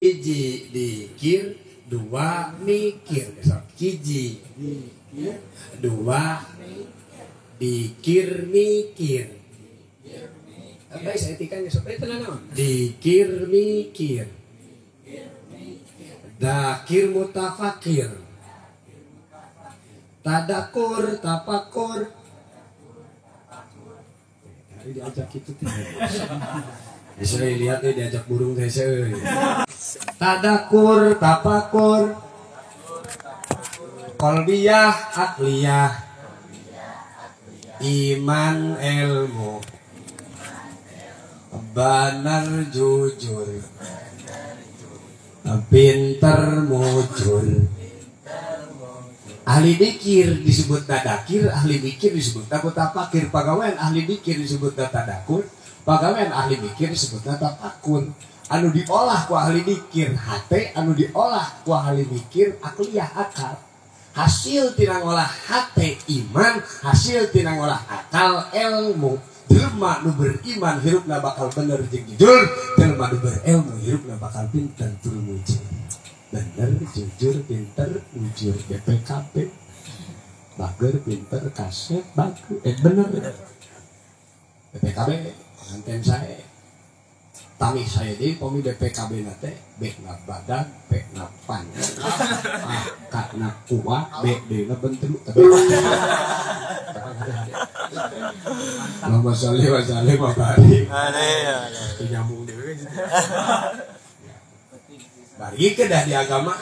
Hiji dikir, dua mikir. Hiji dua dikir mikir. Baik, saya etikannya supaya tenang. Dikir mikir, dakir mutafakir, tadakur tapakur. Hari diajak itu bisa lihat nih, diajak burung teh. Tadakur tapakur, qalbiyah akliyah, iman ilmu, benar jujur, pinter mujur. Ahli dikir disebut tadakir, ahli mikir disebut tapakir. Pagawean ahli dikir disebut tadakur, pagawean ahli mikir disebut tapakur. Anu diolah ku ahli dikir hate, anu diolah ku ahli mikir akliyah akal. Hasil tina ngolah hate iman, hasil tina ngolah akal ilmu. Jelema nu beriman hirupna bakal bener jeung jujur, jelema nu berilmu hirupna bakal pinter tur mujur. Bener, jujur, pinter, mujur. BPKB, bager, pinter, kasep, bager, bener. BPKB, pengantin saya. Tami saya di pomi BPKB nate, B na badan, P na panjang, A K na kuat, B D na bentru. Allahumma sholli wa sallim wa barik. Nyambung deui gitu. Bari kedah di agama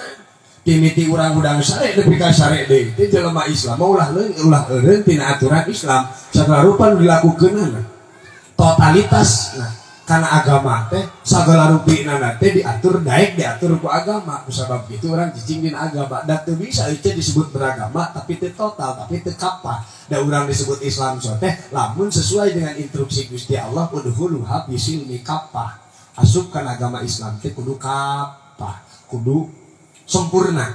timiti urang hudang sare nepi ka sare deui teh jelema Islam ulah leung ulah eureun tina aturan Islam sagala rupa nu dilakukeunana totalitas. Nah, karena agama teh sagala rupina teh diatur daek diatur ku agama. Kusabab kitu urang cicing dina agama da teu bisa ieu disebut beragama tapi teu total tapi teu kapah. Da urang disebut Islam so teh lamun sesuai dengan instruksi Gusti Allah udhuluha bisilmi kapah. Asupkan agama Islam teh kudu kapah, kudu sempurna.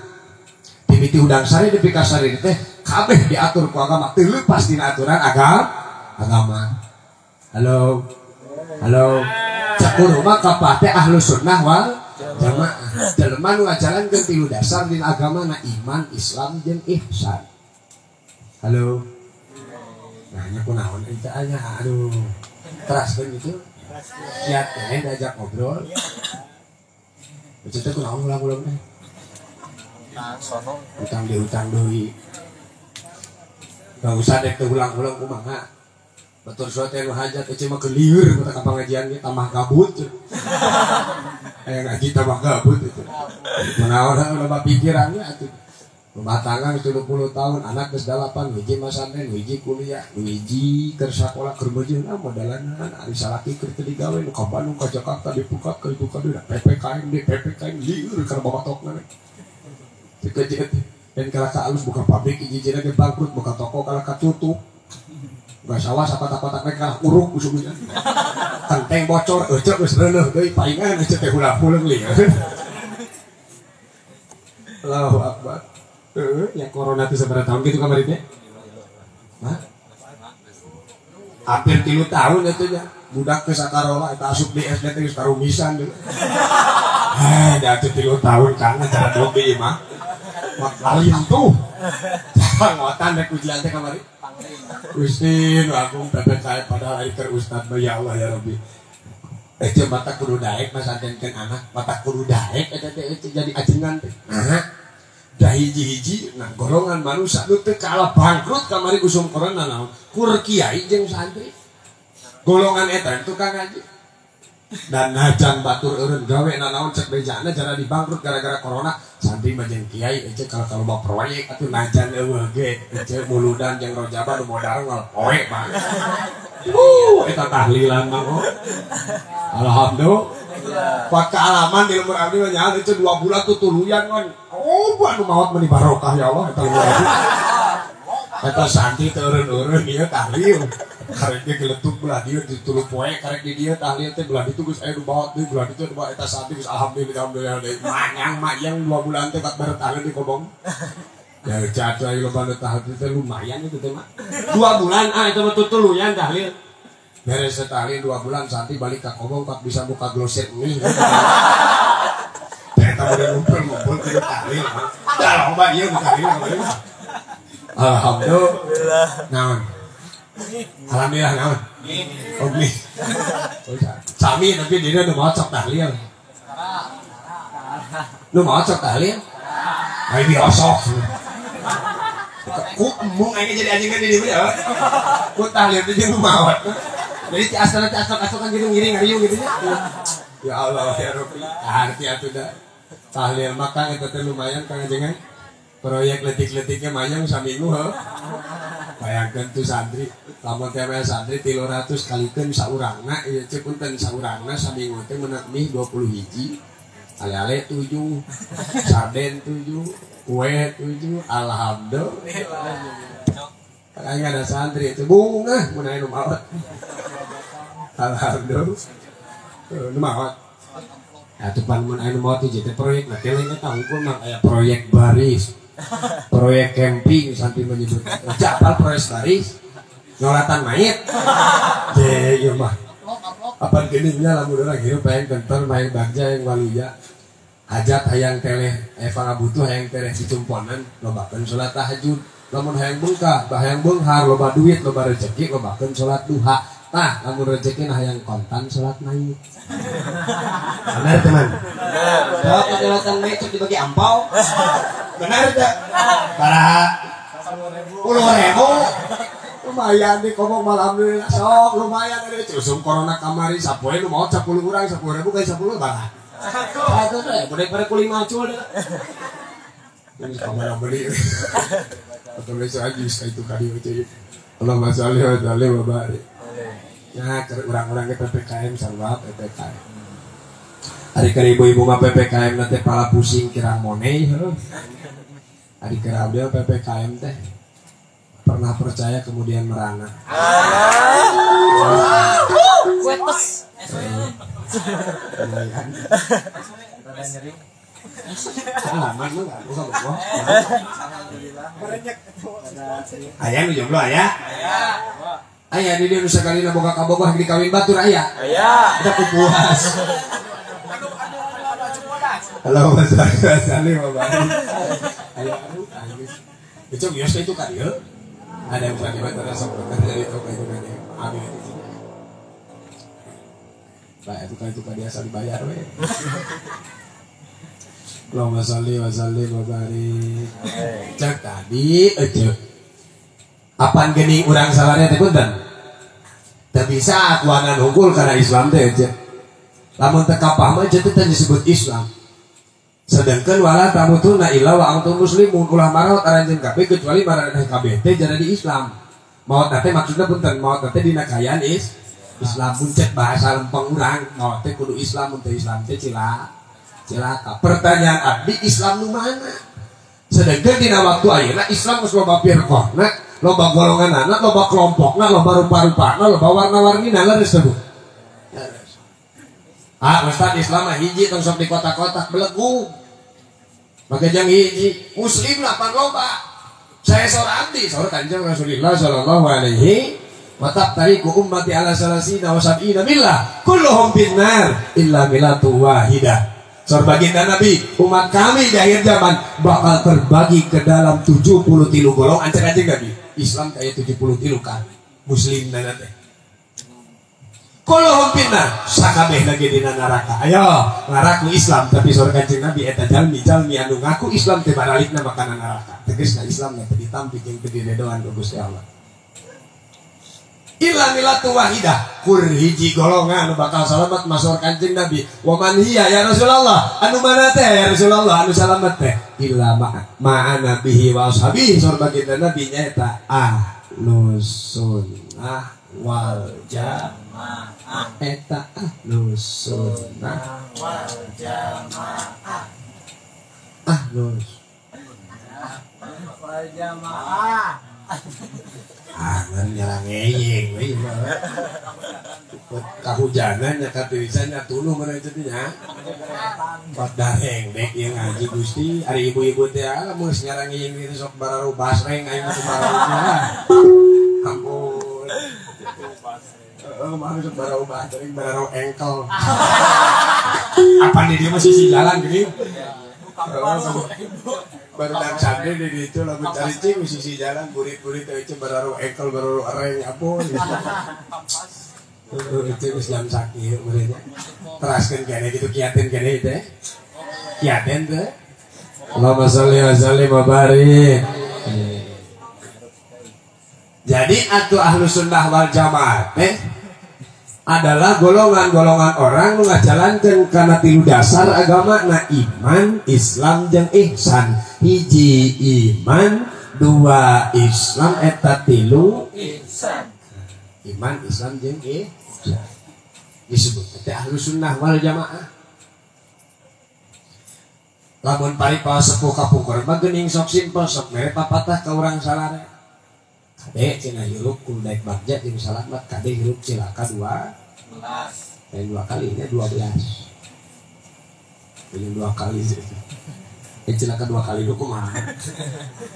Timiti hudang sare nepi ka sare teh kabeh diatur ku agama teu leupas dina aturan agama. Halo. Halo. Cek mah kapah teh ahlu sunnah wal jamaah. Jelema nu ngajalankeun tilu dasar dina agama na iman, Islam jeung ihsan. Halo. Nah, nya kunaon eta nya aduh. Teraskeun gitu. Kiat teh diajak ngobrol. Itu teh kunaon ulang-ulang teh. Utang di utang deui. Gak usah dek teh ulang-ulang kumaha. Batur suatu yang hajat ece mah keliur kata ka pangajian ge tambah gabut. Aya ngaji tambah gabut itu. Kunaon loba pikirannya atuh. Rumah tangga 30 tahun, anak geus 8, hiji masantren, hiji kuliah, hiji keur sakola keur beujeuhna modalan ari salaki keur teu digawe nu ka Bandung ka Jakarta dipukat ka itu ka dieu PPKM di PPKM lieur keur babatokna we. Teu dan kalah ka alus buka pabrik hiji-hijina ge bangkrut, buka toko kalah ka tutup. Buka sawah sakotak-kotak we kalah uruk usumnya. Kenteng bocor ece geus reuneuh deui paingan ece teh hulang-huleung lieur. Allahu akbar. Ya corona itu seberapa tahun gitu kemarin teh? Hah? Hampir 3 tahun itu nya. Budak ke sakarola eta asup di SD teh geus karumisan deui. Heh, da 3 tahun kana cara dog deui mah. Mak lain tuh. Jangan rek ujian teh kamari. Gusti nu agung PPKM padahal ari keur ustad mah ya Allah ya Rabbi. Teu mata kudu daek masantenkeun anak, mata kudu daek eta teh jadi ajengan teh. Nah, dah hiji-hiji nah golongan manusia nu teu kalah bangkrut kamari usum corona naon kur kiai jeung santri golongan eta tukang ngaji dan najan batur eureun gawe nanaon cek bejana jara dibangkrut gara-gara corona santri mah jeung kiai ece kalau loba proyek atuh najan eueuh ge ece muludan jeung rojaba nu modal ngal poe banget. Eta tahlilan mah oh. Alhamdulillah. Kuat kealaman di lemur abdi mah nyaho itu 2 bulan tuh tuluyan kan. Oh, anu maot meuni barokah ya Allah eta lemur abdi. Eta santri teu eureun-eureun ieu tahlil. Karek ge geletuk belah dieu di tulu poe karek di dieu tahlil teh belah ditu geus aya nu maot deui belah ditu eta santri geus alhamdulillah alhamdulillah deui. Manyang mayang 2 bulan teh kat bare tahlil di kobong. Ya jatuh ayo loba nu tahlil teh lumayan itu teh mah. 2 bulan ah eta mah tutuluyan tahlil. Beres tahlil 2 bulan santri balik ke kobong kok bisa buka gloset mie. Loba ieu nu tahlil kamari. Alhamdulillah. Naon? Alhamdulillah naon? Oh mie. Sami tapi dia nu maot sok tahlil. Nu maot sok tahlil? Ai biosok. Ku embung aing jadi anjing kan di dieu ya. Ku tahlil teh jeung nu maot. Jadi ti asal kan gitu ngiring ngariung gitu nya. Ya Allah ya Rabbi. Arti atuh da. Tahlil mah kang eta teh lumayan kang ajengan. Proyek letik-letiknya mayang saminggu heuh. Bayangkeun tuh santri, lamun teh aya santri 300 kalikeun saurangna ieu teh punten saurangna saminggu teh meunang mie 20 hiji. Ale-ale 7, sarden 7, kue 7, alhamdulillah. Aing ada santri itu bungah mun aya nu maot. Alhamdulillah. Nu maot. Atuh pan mun aya nu maot hiji teh proyek na teh lain eta hukum mah aya proyek baris. Proyek camping sampai menyebut. Japal proyek baris. Nyolatan mayit. Je ieu mah. Apa geningnya lamun urang hirup hayang kentor hayang bagja hayang waluya. Hajat hayang teleh eva ngabutuh hayang teleh dicumponan lobakeun salat tahajud. Lamun hayang bengkah, hayang beunghar, loba duit, loba rezeki, lobakeun salat duha. Tah, lamun rezeki nah hayang kontan salat mayit. Benar teman? Benar. Kalau salatan mayit cek dibagi ampau. Benar teh? Baraha? 10.000. Lumayan di komok alhamdulillah sok lumayan ada usum corona kamari sapoe nu maot 10 urang 10.000 kali 10 baraha. 100 teh boleh pada kuli macul deh. Ini kamar beli. Atau besok aja itu kali itu. Allahumma sholli wa sallim wa barik. Ya, orang-orang ke PPKM sarua PPKM. Ari keur ibu-ibu mah PPKM na teh pala pusing kirang money heuh. Ari keur abdi PPKM teh pernah percaya kemudian merana. Wetes. Salaman lu enggak usah bobo. Aya nu jomblo aya? Aya. Aya di dieu nu sakalina boga kabogoh dikawin batur aya. Aya. Udah ku puas. Allahumma shalli wa sallim wa barik. Aya aduh geus. Itu geus itu ka dieu. Ada yang tadi mah terasa jadi itu ka dieu. Abi itu. Bah itu ka itu ka dia asal dibayar we. Allahumma sholli wa sallim wa barik. Cek tadi ece. Apan geuning urang salarnya teh punten? Teu bisa akuanan unggul karena Islam teh ece. Lamun teu kapah mah ece teh disebut Islam. Sedangkan wala tamutunna illa wa antum muslimun, ulah maraot aranjeun kabeh kecuali maraneh kabeh teh jadi di Islam. Maot teh maksudna punten, maot teh dina kaayaan Islam mun cek bahasa lempeng urang, maot teh kudu Islam mun teu Islam teh cilaka. Pertanyaan abdi Islam nu mana? Sedangkan dina waktu ayeuna Islam geus loba firqahna, loba golonganana, loba kelompokna, loba rupa-rupana, loba warna-warnina, leres teu Bu? Ah, Ustaz Islam mah hiji tong sok di kota-kotak belegu. Maka jang hiji, muslim lapan loba. Saya seorang abdi, saur Kanjeng Rasulullah sallallahu alaihi wa tariku ummati ala salasina wa sab'ina millah kulluhum finnar illa millatu wahidah. Saur baginda Nabi, umat kami di akhir zaman bakal terbagi ke dalam 73 golongan. Cek Nabi, Islam kayak 73 kan muslim dan teh. Kulluhum finnar, sakabeh lagi dina neraka. Ayo, ngaraku Islam tapi saur Kanjeng Nabi eta jalmi-jalmi anu ngaku Islam teh baralikna makanan neraka. Tegasna Islam teh ditampi jeung teu diredoan ku Gusti Allah. Illa millatu wahidah, kur hiji golongan anu bakal salamet masuk Kanjeng Nabi. Wa man hiya ya Rasulullah? Anu mana teh ya Rasulullah anu salamet teh? Illa ma'ana bihi wa ashabihi, saur baginda Nabi nyaeta ahlus sunnah wal jamaah. Eta ahlus sunnah wal jamaah. Ahlus wal jamaah. Angan nyerang ngeyeng we mah. Kahujanan nya katirisan nya tuluh mana jadinya. Pat dareng dek ieu ngaji Gusti, ari ibu-ibu teh lamun geus nyerang ngeyeng kitu sok bararu basreng aing mah kumaha. Ampun. Heeh, mah sok bararu basreng bararu engkel. Apa di dia masih si jalan gini? Baru dan santri di ditu lamun caricing di sisi jalan burit-burit teh bararu engkel bararu ereng ampun. Itu geus jam sakieu meureun. Teraskeun kene kitu kiatin kene teh. Kiatin teh. Allahumma sholli wa sallim wa barik. Jadi atuh ahlu sunnah wal jamaah teh adalah golongan-golongan orang nu ngajalankeun kana tilu dasar agama na iman, Islam jeung ihsan. Hiji iman, dua Islam, eta tilu ihsan. Iman, Islam jeung ihsan. Disebut teh ahlu sunnah wal jamaah. Lamun paripaos sepuh kapungkur mah geuning sok simpel sok mere papatah ka urang salare. Kade cenah hirup kudu daek bagja jeung salamat, kade hirup cilaka 12. Lain dua kali nya 12. Lain dua kali cilaka dua kali lu kumaha?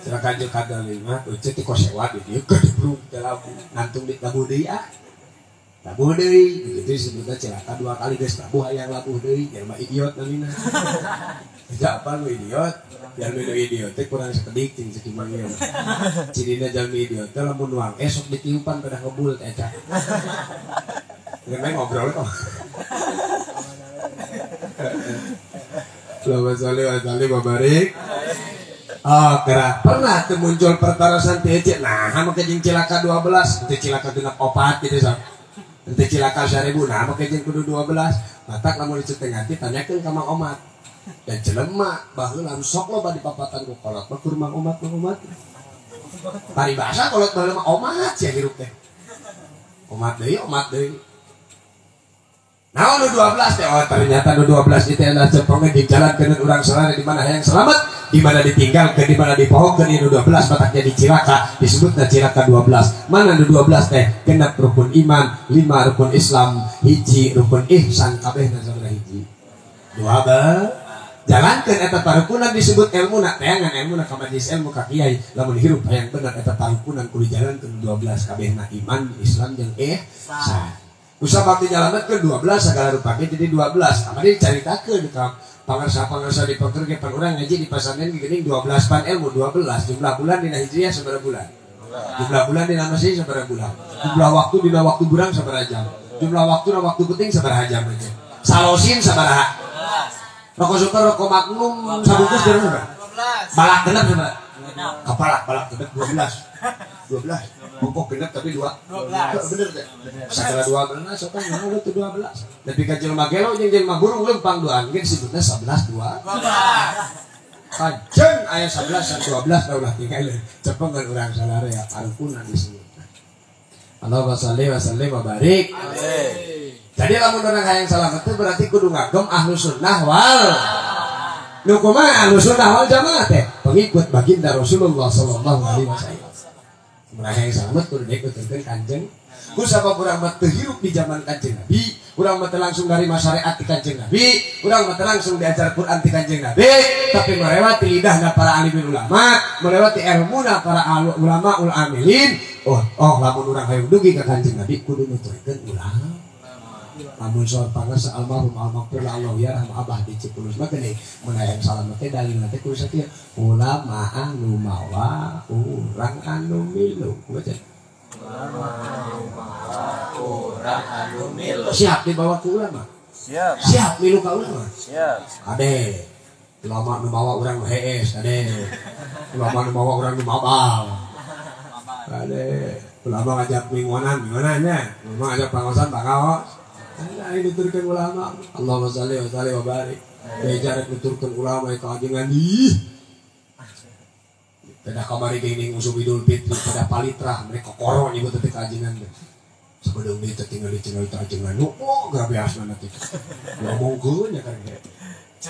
Cilaka jeung kada lima, euceut ti kosewa di dieu gedeblung teh labu, ngantung di labuh deui ah. Labuh deui, begitu disebutna cilaka dua kali geus labuh hayang labuh deui, jelema idiot namina. Tidak apa lu idiot, jalmi nu idiot teh kurang sakedik jeung cek imang ieu. Cirina jalmi idiot teh lamun nuang esok ditiupan pada ngebul teh eta. Ngeunai ngobrol kok. Allahumma sholli wa sallim wa barik. Oh, kera pernah teu muncul pertarosan teh ece. Nah, make jeung cilaka 12, teu cilaka genep opat kitu sok. Teu cilaka 1000, nah make jeung kudu 12. Matak lamun diceuk teh nganti tanyakeun ka Mang Omat. Dan jelema baheula sok loba dipapatan ku kolot mah kur Mang Omat Mang Omat. Paribasa kolot baheula mah omat sia hirup teh. Omat deui omat deui. Naon nu 12 teh? Oh ternyata nu 12 itu adalah cepongnya dijalankeun urang salare di mana hayang selamat, di mana ditinggalkeun, di mana dipohokeun nu 12 matak jadi cilaka, disebutna cilaka 12. Mana nu 12 teh? Genep rukun iman, 5 rukun Islam, hiji rukun ihsan, kabehna sabaraha hiji. 12. Jalankeun eta parukunan disebut ilmuna, teangan ilmuna ka majelis ilmu ka kiai, lamun hirup hayang bener eta parukunan kudu jalankeun 12 kabehna iman, Islam jeung ihsan. Kusabab dijalankeun 12 sagala rupa ge jadi 12. Kamari dicaritakeun ka pangarsa-pangarsa di pengker ge pan urang ngaji di pasantren ge geuning 12 pan ilmu 12 jumlah bulan dina hijriah sabaraha bulan? Jumlah bulan dina Masehi sabaraha bulan? Jumlah waktu dina waktu burang sabaraha jam? Jumlah waktu dina waktu penting sabaraha jam aja? Salosin sabaraha? Rokok super, rokok magnum, sabungkus berapa? 12. Balak genep sabaraha? Kepala balak genep 12. 12. Pokok genep tapi 2. 12. Bener teh. Sagala 12 sok kan mana tuh 12. Tapi ka jelema gelo jeung jelema burung lempang duaan ge disebutna 11 2. 12. Kajeng aya 11 dan 12 da ulah tinggal. Cepeng kan urang salare ya parukunan disebutna. Allahumma shalli wa sallim wa barik. Jadi lamun urang hayang salamet teh berarti kudu ngagem ahlu sunnah wal. Nu kumaha ahlu sunnah wal jamaah teh? Pengikut baginda Rasulullah sallallahu alaihi wasallam. Mun hayang salamet kudu diikuteun Kanjeng. Ku sabab urang mah teu hirup di zaman Kanjeng Nabi, urang mah teu langsung dari syariat ti Kanjeng Nabi, urang mah teu langsung diajar Quran ti Kanjeng Nabi, tapi melewati lidahna para alim ulama, melewati ilmuna para ulama ul amilin. Oh, lamun urang hayang dugi ka Kanjeng Nabi kudu nuturkeun ulama. Lamun saur pangarsa almarhum almaghfir Allah yarham abah di Cipulus mah geuning mun hayang salamet teh dalilna teh kudu sakieu ulama anu mawa urang anu milu. Baca. Ulama anu mawa urang anu milu. Siap dibawa ke ulama? Siap. Siap milu ka ulama? Siap. Ade. Ulama nu mawa urang nu hees, ade. Ulama nu mawa urang nu mabal. Ade. Ulama ngajak mingguanan, mingguanan nya. Ulama ngajak pangaosan, pangaos. Nah, ini nuturkeun ulama. Allahumma shalli wa sallim wa barik. Beja rek nuturkeun ulama ka ajengan ih. Pedah kamari geuning usum Idul Fitri, pedah palitrah mereka kokoro nyebut teh ka ajengan teh. Sabedeung deui teh tinggal dicengal ka ajengan. Oh, gabeasna teh. Ngomongkeun nya kan.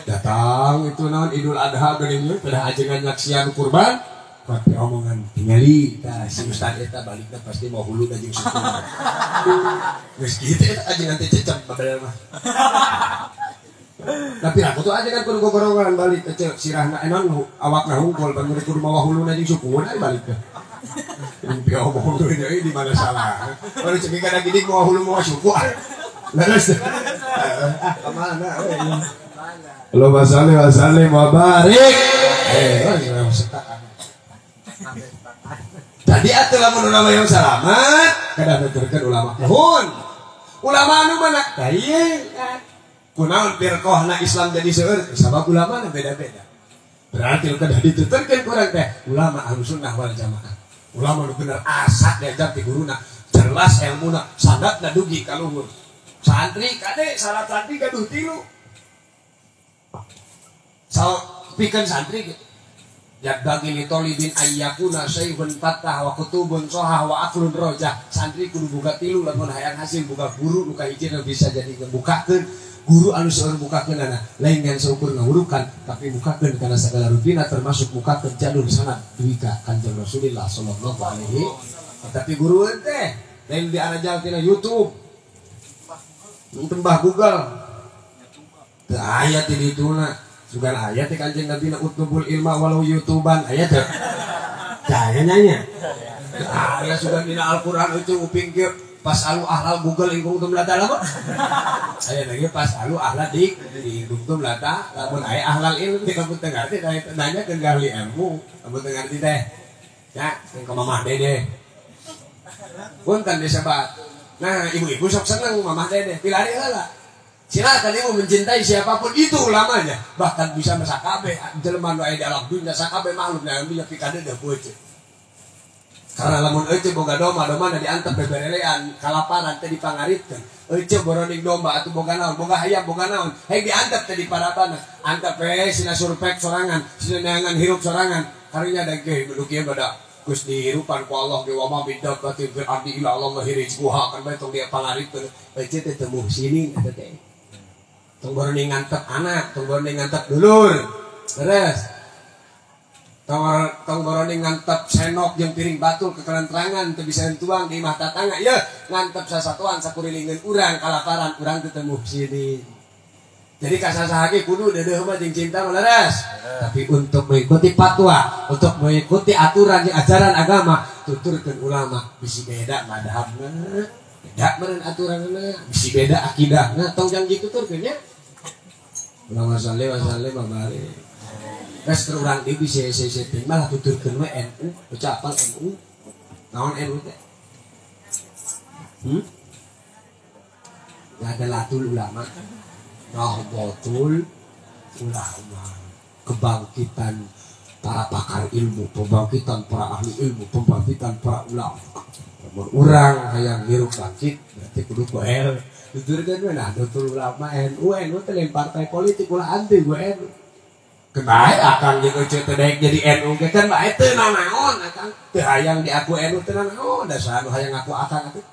Datang itu naon Idul Adha geuning pedah ajengan nyaksian kurban. Tapi omongan tingali tah si ustad eta balikna pasti mau hulu jeung suku. Geus kitu eta ajengan teh cecep babel mah. Tapi aku tuh ajengan kudu gogorongan balik teh sirahna enon awakna hungkul bangun kudu mawa huluna jeung sukuna balik teh. Mimpi omong deui di mana salah. Baru cek kada gini mawa hulu mawa suku ah. Leres. Ah ka mana we. Allahumma shalli wa sallim wa barik. Tadi atuh lamun ulama yang selamat kada nuturkeun ulama. Nuhun. Ulama anu mana? Tah ieu. Kunaon firqahna Islam jadi seueur? Sabab ulamana beda-beda. Berarti kada dituturkeun ku urang teh ulama Ahlussunnah wal Jamaah. Ulama nu bener asak diajar ti guruna, jelas ilmuna, sanadna dugi ka luhur. Santri kade salat santri gaduh tilu. So, pikeun santri gitu. Yanbaghi li tholibin ayyakuna syaikhun fattah wa kutubun sohah wa aqlun rojah. Santri kudu boga tilu lamun hayang hasil boga guru nu kahiji nu bisa jadi ngebukakeun. Guru anu seueur bukakeunana lain ngan saukur ngahurukan tapi bukakeun kana sagala rupina termasuk bukakeun jalur sanad dugi ka Kanjeng Rasulullah sallallahu alaihi. Tapi guru teh lain diarajal tina YouTube. Tembah Google. Teu aya ti dituna. Sugan aya teh Kanjeng Nabi na utlubul ilma walau youtuban aya teh. Aya nanya. Aya sugan dina Al-Qur'an itu uping kieu fasalu ahlal Google in kuntum la ta'lamun. Aya lagi fasalu ahla dzikri in kuntum la ta'lamun. Aya ahlal ilmi kamu teu ngarti nanya ke ahli ilmu kamu teu ngarti teh. Ya, ke mamah dede. Punten disebat. Nah, ibu-ibu sok seneng mamah dede, pilari heula. Silakan ibu mencintai siapapun itu ulamanya. Bahkan bisa masakabe jelema nu aya di alam dunya sakabe makhluk na dunya pikadeudeung beuceut. Karena lamun euceu boga domba, domba diantep beberelean, kalaparan teh dipangaritkeun. Euceu boroning domba atuh boga naon, boga hayam, boga naon. Hei diantep teh diparapana. Antep we sina surpek sorangan, sina neangan hirup sorangan. Karunya da ge nu kieu bada geus dihirupan ku Allah ge wa ma bidabbatin fil ardi illa Allah rizquha kan bae tong dia pangaritkeun. Euceu teh teu muhsinin eta teh. Tong boroning ngantep anak, tong boroning ngantep dulur. Terus tong boroning ngantep senok jeung piring batul kekelenterangan teu bisa tuang di imah tatangga. Ye, ngantep sasatuan sakurilingeun urang kalaparan urang teu muhsinin. Jadi kasasaha ge kudu deudeuh mah jeung cinta mah leres. Tapi untuk mengikuti fatwa, untuk mengikuti aturan jeung ajaran agama, tuturkeun ulama bisi beda madhabna, beda meureun aturanna, bisi beda akidahna, tong jang dituturkeun nya. Ulama saleh wa saleh wa barik. Geus keur urang deui bisi hese-hese teh malah tuturkeun we NU, ucapan NU. Naon NU teh? Nahdlatul Ulama. Nahdlatul Ulama. Kebangkitan para pakar ilmu, pembangkitan para ahli ilmu, pembangkitan para ulama. Lamun urang hayang hirup bangkit berarti kudu goel. Tuturkeun we Nahdlatul Ulama NU, NU teh lain partai politik ulah anti gue NU. Kebae akang jeung euceu teh daek jadi NU ge kan bae teu nanaon akang. Teu hayang diaku NU teu nanaon, da saha nu hayang ngaku akang atuh.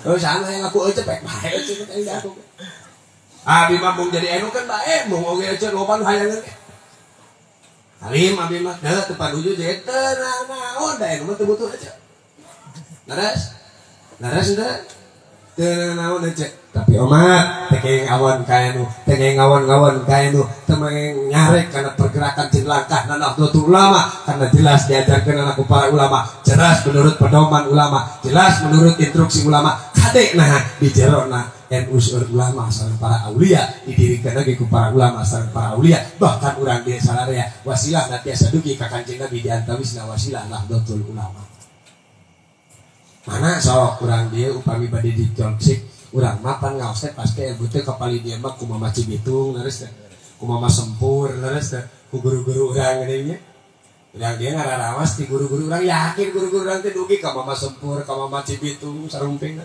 Oh saha nu hayang ngaku euceu bae bae euceu teh diaku. Abi mah mung jadi NU kan bae mung oge euceu loba nu hayangeun ge. Halim abi mah teu teu paduju jeung teu nanaon da NU mah teu butuh euceu. Leres? Leres teu? Teu nanaon euceu. Tapi omat teh kenging awon ka NU, teh kenging ngawon-ngawon ka NU, teh nyarek karena pergerakan jeung langkah Nahdlatul Ulama karena jelas diajarkeun anak ku para ulama, jelas menurut pedoman ulama, jelas menurut instruksi ulama, kade nah di jerona NU seueur ulama sareng para aulia, didirikan lagi ku para ulama sareng para aulia, bahkan urang di sararea wasilah na tiasa dugi ka Kanjeng Nabi di antawisna wasilah Nahdlatul Ulama. Mana sok urang dieu upami bade dijogsik urang mapan ngaos teh pasti ilmu teh kapali dia mah ku Mama Cibitung leres teh, ku Mama Sempur leres teh, ku guru-guru urang geuning nya. Urang dia ngararawas ti guru-guru urang yakin guru-guru urang teh dugi ka Mama Sempur, ka Mama Cibitung sarumping.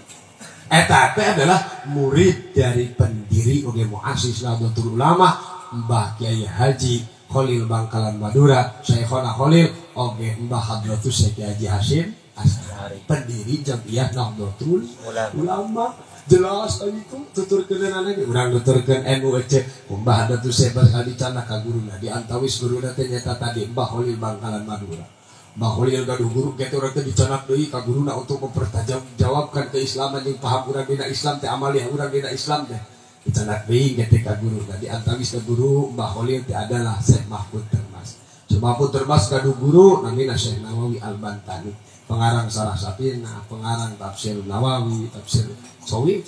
Eta teh adalah murid dari pendiri oge muassis Nahdlatul Ulama Mbah Kiai Haji Kholil Bangkalan Madura, Syekhona Kholil oge Mbah Hadratus Syekh Haji Hasyim Asy'ari, pendiri Jam'iyah Nahdlatul Ulama. Jelas tadi itu tuturkeun lagi urang nuturkeun NU ece Mbah Hadratus Syekh bakal dicandak ka guruna di antawis guruna teh nyata tadi Mbah Kholil Bangkalan Madura. Mbah Kholil gaduh guru kitu urang teh dicandak deui ka guruna untuk mempertanggungjawabkan keislaman jeung paham urang dina Islam teh amaliah urang dina Islam teh dicandak deui kitu ka guruna di antawis guru Mbah Kholil teh adalah Syekh Mahfud Termas. Syekh Mahfud Termas gaduh guru namina Syekh Nawawi Al-Bantani, pengarang Sarah Safinah, pengarang Tafsir Nawawi, Tafsir Sawi,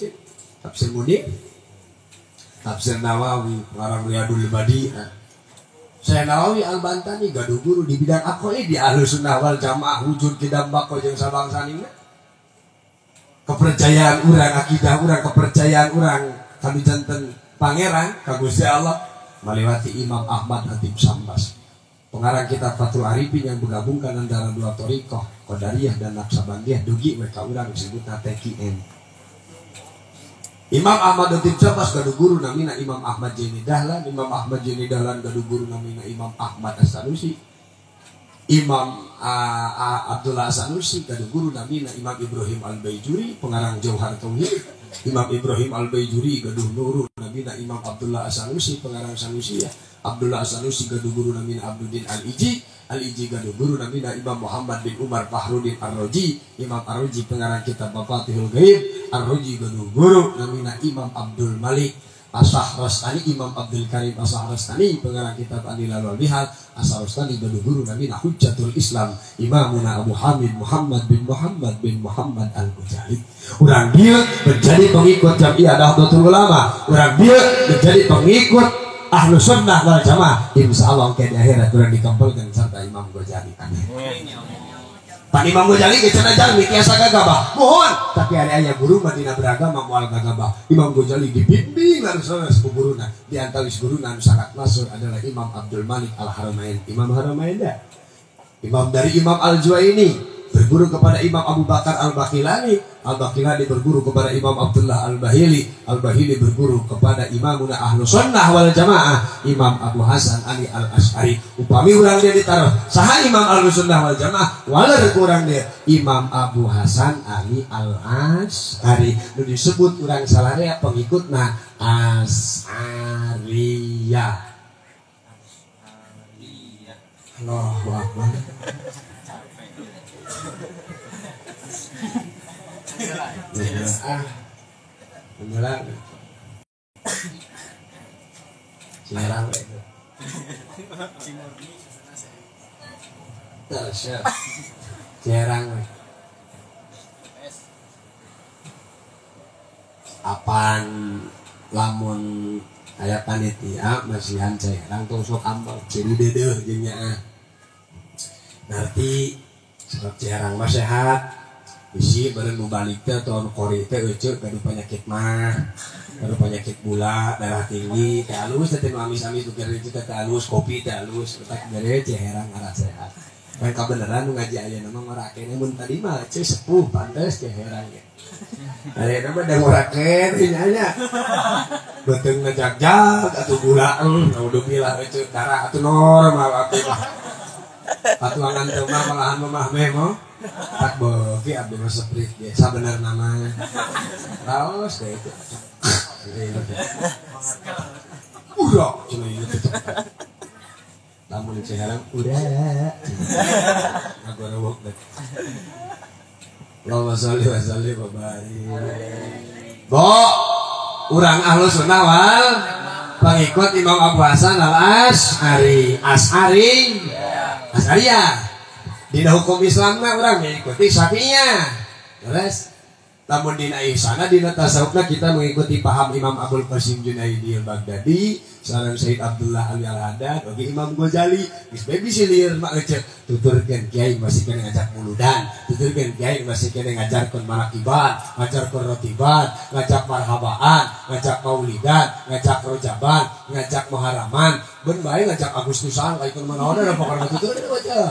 Tafsir Munir. Tafsir Nawawi, pengarang Riyadul Badi'ah. Syekh Nawawi Al-Bantani gaduh guru di bidang aqaid di Ahlus Sunnah wal Jamaah wujud kidam bako jeung sabangsanina. Kepercayaan urang, akidah urang, kepercayaan urang kami janten pangeran ka Gusti Allah melewati Imam Ahmad Hatib Sambas. Pengarang kitab Fathul Arifin yang menggabungkan antara dua thariqah, Qadariyah dan Naqsabandiyah dugi we ka urang disebutna TQN. Imam Ahmad Hatib Sambas gaduh guru namina Imam Ahmad Jaini Dahlan, Imam Ahmad Jaini Dahlan gaduh guru namina Imam Ahmad As-Sanusi. Imam Abdullah As-Sanusi gaduh guru namina Imam Ibrahim Al-Baijuri, pengarang Jauhar Tauhid. Imam Ibrahim Al-Baijuri gaduh nuru namina Imam Abdullah As-Sanusi, pengarang Sanusiyah. Abdullah As-Sanusi gaduh guru namina Abduddin Al-Iji, Al-Iji gaduh guru namina Imam Muhammad bin Umar Fahrudin Ar-Raji, Imam Ar-Raji pengarang kitab Mafatihul Ghaib. Ar-Raji gaduh guru namina Imam Abdul Malik As-Sahrastani, Imam Abdul Karim As-Sahrastani pengarang kitab An-Nilal wal Mihal. As-Sahrastani gaduh guru namina Hujjatul Islam Imamuna Abu Hamid Muhammad bin Muhammad bin Muhammad Al-Ghazali. Urang dieu menjadi pengikut Jamiah Nahdlatul Ulama, urang dieu menjadi pengikut Ahlu Sunnah wal Jamaah. Insyaallah ke di akhirat urang dikumpulkan serta Imam Ghazali. Amin. Pan Imam Ghazali ge cenah jalmi tiasa gagabah. Mohon, tapi ari aya guru mah dina beragama moal gagabah. Imam Ghazali dibimbing langsung ku guruna. Di antawis guruna anu sangat masyhur adalah Imam Abdul Malik Al-Haramain. Imam Haramain da. Imam dari Imam Al-Juwaini berguru kepada Imam Abu Bakar Al-Baqilani, Al-Baqilani berguru kepada Imam Abdullah Al-Bahili, Al-Bahili berguru kepada Imamuna Ahlu Sunnah wal Jamaah Imam Abu Hasan Ali Al-Asy'ari. Upami urang dia ditaruh saha Imam Ahlu Sunnah wal Jamaah, waler kurang dia Imam Abu Hasan Ali Al-Asy'ari. Nu disebut urang salarea pengikutna Asy'ariyah. Allahu Akbar. Menjelang Ciherang itu. Ciherang. Apan lamun aya panitia masihan Ciherang tong sok ambal jadi dedeuh jeung nyaah. Nanti sebab Ciherang mah sehat. Bisi beureun mubalik teh atau anu kori teh euceu gaduh penyakit mah, gaduh penyakit gula, darah tinggi, teh alus teh nu amis-amis nu keur teh alus, kopi teh alus, otak gede Ciherang arah sehat. Lain kabeneran nu ngaji ayeuna mah ngorakeun mun tadi mah ceu sepuh pantes Ciherang ge. Ayeuna mah da ngorakeun nya nya. Beuteung ngajagjag atuh gula naudzubillah euceu darah atuh normal atuh mah. Patuangan teu mah malahan mah meh mah. Tak beuki abdi mah seprit biasa bener nama. Raos deh itu. Udah cenah ieu teh. Lamun Ciherang udah. Ngagorowok deh. Allahumma sholli wa sallim wa barik. Bo, urang Ahlu Sunnah wal pengikut Imam Abu Hasan Al-Asy'ari. Asy'ari. Asy'ariyah. Dina hukum Islamna urang mengikuti Syafi'iyah. Terus lamun dina ihsana dina tasawufna kita mengikuti paham Imam Abul Qasim Junaidi Al-Baghdadi, sareng Sayyid Abdullah Ali Al-Haddad, oge Imam Ghazali. Geus bae bisi lieur mah euceu tuturkeun kiai masih kene ngajak muludan, tuturkeun kiai masih kene ngajarkeun manakiban, ngajarkeun rotiban, ngajak marhabaan, ngajak maulidan, ngajak rojaban, ngajak muharaman, ben bae ngajak Agustusan kaikeun manaon da pokona tuturkeun euceu.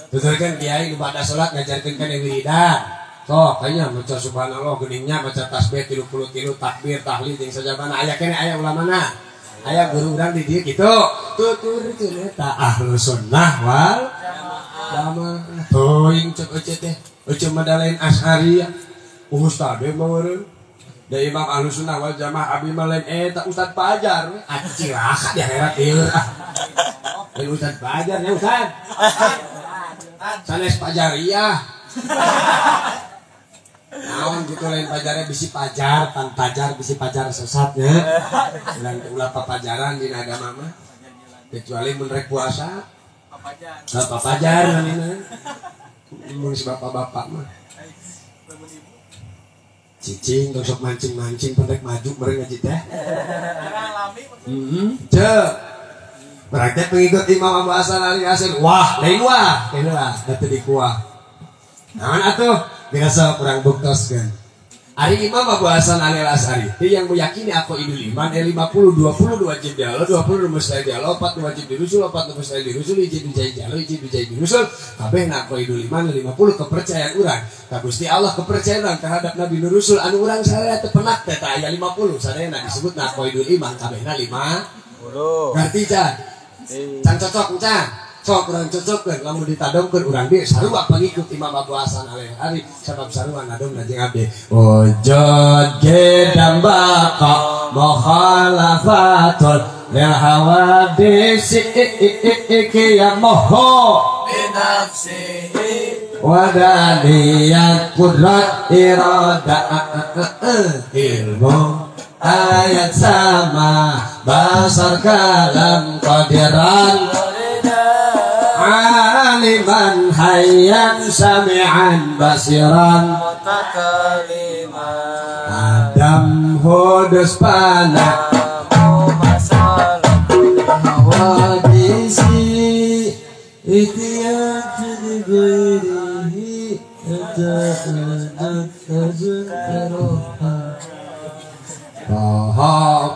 Tuturkeun kiai nu bada salat ngajarkeun kana wiridan. Sok kayaknya maca subhanallah geningnya maca tasbih 33 takbir tahlil jeung sajabana aya keneh aya ulamana. Aya guru urang di dieu kitu. Tuturkeun eta Ahlu Sunnah wal Jamaah. Teuing cek euceu teh, euceu mah da lain Asy'ariyah. Ustad we mah meureun. Da Imam Ahlu Sunnah wal Jamaah abi mah lain eta Ustad Pajar we. Acilaka di akhirat ieu ah. Lain Ustad Pajar nya Ustad. Sanes Pajariyah. Naon gitu lain pajarnya bisi pajar, pan pajar bisi pajar sesatnya. Ulang ulah papajaran dina agama mah. Kecuali mun rek puasa. Papajar. Papajar namina. Mun si bapak-bapak mah. Cicing tong sok mancing-mancing pendek maju meureun ngaji teh. Cek. Berarti pengikut Imam Abu Hasan Ali Hasan wah, lain wah, lain lah, da teu dikuah. Naon atuh? Biasa kurang buktoskeun. Ari Imam Abu Hasan Ali Al-Asy'ari yang meyakini aku idul iman 50 20 wajib di Allah, 20 mustahil di Allah, 4 wajib di rusul, 4 mustahil di rusul, hiji dijai di Allah, hiji dijai di rusul. Kabeh na aku idul iman 50 kepercayaan urang ka Gusti Allah, kepercayaan urang terhadap Nabi nu rusul anu urang sadaya teu penak teh aya 50 sadayana disebut na aku idul iman kabehna 50. Ngerti can? Can cocok can? Sok urang cocokkeun lamun ditadongkeun urang dieu sarua pangikut Imam Abu Hasan Al-Asy'ari sabab sarua ngadongna jeung abdi. Wujud gedam baqa mukhalafatun lil hawadisi ya moho binafsihi wadaniyat qudrat irada ilmu ayat sama basar kalam qadiran aliman hayyan sami'an basiran mutakaliman adam hudus pana hawadisi itiyat ghairihi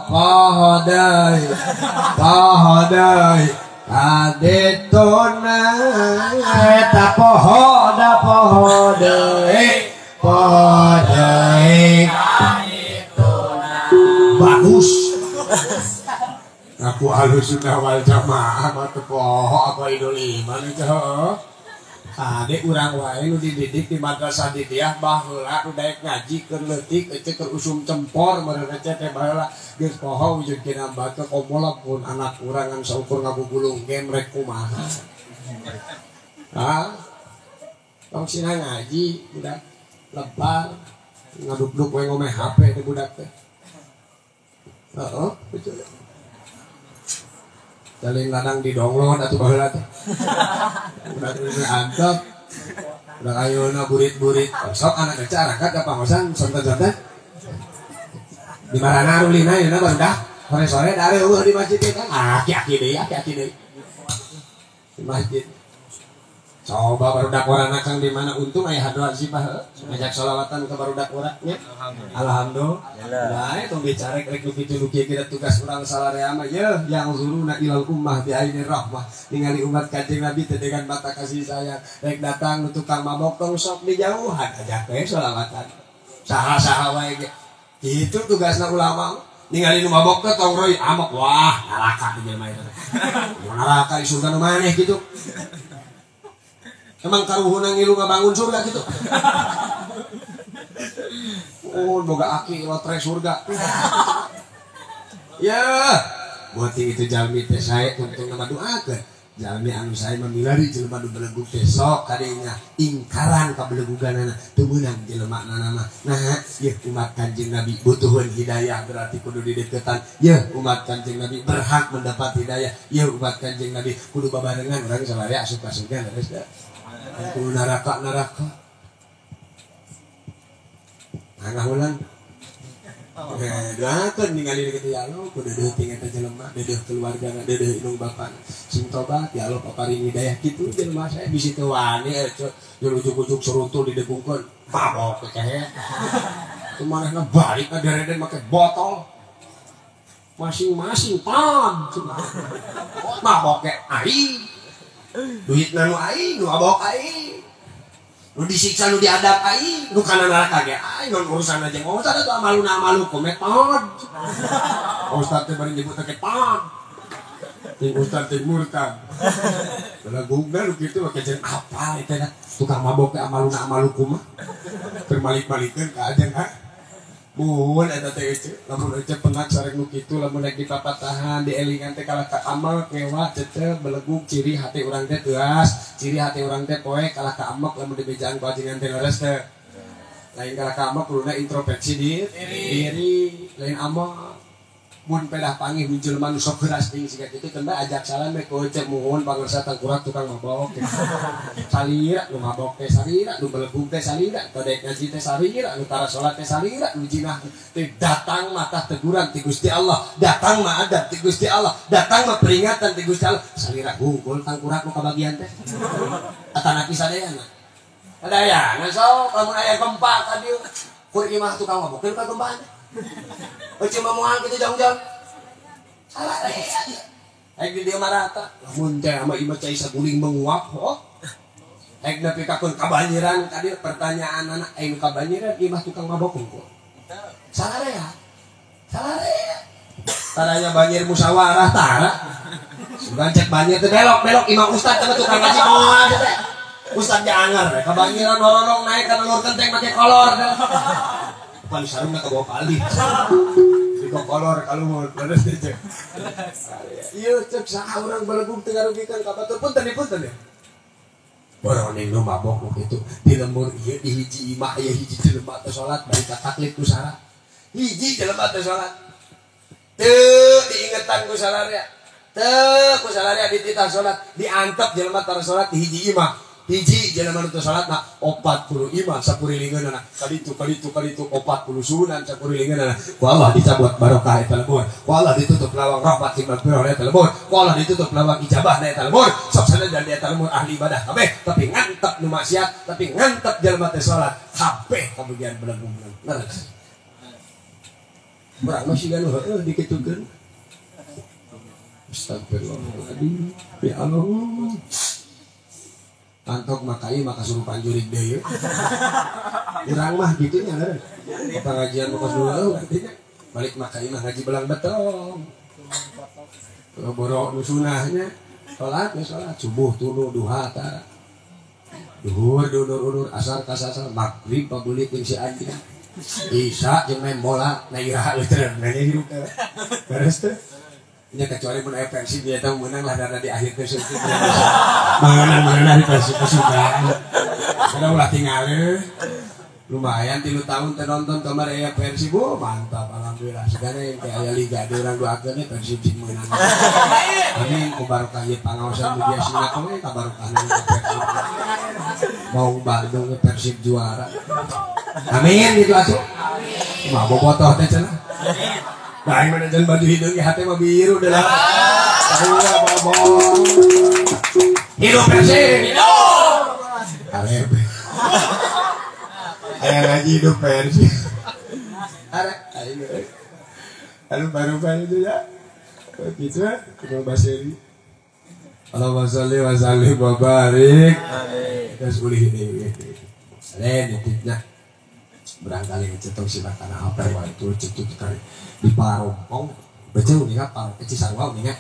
Pahodai pahodai adetona eta pohoda pohodai pohodai bagus. Aku Ahlussunnah wal Jamaah mah teu poho apa idul iman itu. Ade urang wae nu dididik di madrasah di diah baheula nu daek ngaji keur leutik ece keur usum cempor meureun ece teh baheula geus poho wujud kina batu komola pun anak urang ngan saukur ngagugulung game rek kumaha. Ah. Tong sina ngaji budak lebar ngaduk-duk we ngomeh HP teh budak teh. Heeh, betul. Saling ladang di download atuh baheula teh. Udah geus antep. Udah ayeuna burit-burit. Sok anak kecil angkat ka pangosan sonten-sonten. Di marana rulina ayeuna barudak sore-sore da eueuh di masjid teh kan. Aki-aki deui, aki-aki deui. Di masjid. Coba barudak warana kang di mana untung aya hadroh zibah ngajak sholawatan ke barudak nya. Alhamdulillah. Nah, tong bicara rek nu kitu nu kieu kita tugas urang salarea mah yeuh yang zuruna ilal ummah bi ainir rahmah. Ningali umat Kanjeng Nabi teh dengan mata kasih sayang. Rek datang nu tukang mabok tong sok dijauhan ajak we sholawatan. Saha-saha wae ge. Kitu tugasna ulama. Ningali nu mabok teh tong roy amok wah neraka di jelema eta teh. Neraka di surga nu maneh kitu. Emang karuhuna ngilu ngabangun surga gitu. Oh, boga aki lotre surga. Ya, buat itu jalmi teh sae untung nama doakeun. Jalmi anu sae mamilari jelema nu belegug teh sok kadenya ingkaran ka beleguganana teu meunang jelema na mah. Nah, yeuh umat Kanjeng Nabi butuheun hidayah berarti kudu dideketan. Yeuh umat Kanjeng Nabi berhak mendapat hidayah. Yeuh umat Kanjeng Nabi kudu babarengan urang salarea asup ka surga leres da. Kudu neraka-neraka. Nah, ngahulang. Doakeun ningali kitu ya Allah kudu deui ting eta jelema, deudeuh keluargana, deudeuh indung bapana. Sing tobat ya Allah paparin hidayah kitu jelema saya bisi teu wani jeung ujug-ujug seruntul didegungkeun. Mabok teh kahe. Kumanehna balik ka dereden make botol. Masing-masing pam. Mabok ge aing. Duitna nu aing, nu mabok aing. Nu disiksa nu diadab aing, nu kana neraka ge aing, non urusan aja ustad atuh amaluna amalukum metod. Ustad teh bari nyebut teh tod. Ting ustad teh murtad. Belagugna nu kitu make jeung apal eta teh tukang mabok teh amaluna amalukum mah. Termalik-malikeun ka aja ha. Mun eta teh ece, lamun ece penak sareng nu kitu lamun rek dipapatahan dielingan teh kalah ka amal ngewa cece belegug ciri hati urang teh teuas, ciri hati urang teh poe kalah ka amek lamun dibejaan ku ajengan teh leres teh. Lain kalah ka amek kuduna introspeksi diri, lain amek. Mun pedah panggih mun jelema nu sok heuras ting siga kitu teh ajak salam we ku cek muhun pangersa tangkurak tukang mabok. Salira nu mabok teh salira, nu belegug teh salira, todek ngaji teh salira, nu tara salat teh salira, nu jinah teh datang mah tah teguran ti Gusti Allah, datang mah adab ti Gusti Allah, datang mah peringatan ti Gusti Allah. Salira hungkul tangkurak nu kabagian teh. Atanapi sadayana. Sadayana sok lamun aya gempa ka dieu kur imah tukang mabok teh ka gempaan. Euceum mah moal kitu jong-jong. Salah rek di dieu marata. Lamun teh ama imah cai saguling menguap oh. Rek nepi ka kun kabanjiran ka dieu pertanyaanana aing kabanjiran imah tukang mabok hungkul. Salah ya. Salah ya. Taranya banjir musyawarah tara. Sugan cek banjir teh belok-belok imah ustad teh tukang ngaji moal teh. Ustad ge anger kabanjiran lorong naik ka luhur kenteng make kolor. Pan sarungna ka bawah pali. Di kolor ka luhur leres teh cek. Ieu cek saha urang belegug teu ngarugikan ka batur punten punten ya. Boroning nu mabok nu kitu di lembur ieu di hiji imah aya hiji jelema teu salat bari kataklif ku sara. Hiji jelema teu salat. Teu diingetan ku salaria. Teu ku salaria dititah salat, diantep jelema tara salat di hiji imah. Hiji jelema nu teu salat mah 40 imah sakurilingeunana. Kaditu kaditu kaditu 40 sunan sakurilingeunana. Ku Allah dicabut barokah eta lembur. Ku Allah ditutup lawang rahmat jeung magfirah eta lembur. Ku Allah ditutup lawang ijabah eta lembur. Sok sanajan di eta lembur ahli ibadah kabeh, tapi ngantep nu maksiat, tapi ngantep jelema teu salat, kabeh kabagian belenggu-belenggu. Leres. Urang mah siga nu heueuh dikitukeun. Astagfirullahaladzim. Ya Allah. Antok makai maka suruh panjurik deui. Urang mah kitu nya leres. Pengajian mah kos dulu artinya. Balik makai mah ngaji belang betong. Boro nu sunahnya salat ya salat subuh tunu duha tara. Duhur duhur asar kasasar maghrib pabulik jeung si anjing. Isya jeung main bola na iraha leuteun nanya hirup teh. Beres teh. Nya kecuali mun aya Persib dia teh meunang lah karena di akhir teh menang di Persib sudah. Kada ulah tinggal lumayan 3 tahun teh nonton kamari aya Persib oh mantap alhamdulillah. Segana yang teh aya liga di urang doakeun Persib sing meunang. Amin ku barokah ieu pangaosan media sina we ka barokahna Persib. Mau Bandung Persib juara. Amin gitu atuh. Amin. Mah bobotoh teh cenah. Amin. Nah, mana jalan baju hidung ya hati mah biru dah lah. Tahu bobo. Hidup Persib. Hidup. Aleb. Aya ngaji hidup Persib. Ara, ayo. Aduh baru-baru itu ya. Gitu ya, kudu baseri. Allahumma sholli wa sallim wa barik. Amin. Terus ulih ini. Lain nitipnya. Barangkali cetok silakan apa itu cetok kali di Parompong betul nih kan Parompong Cisarua nih kan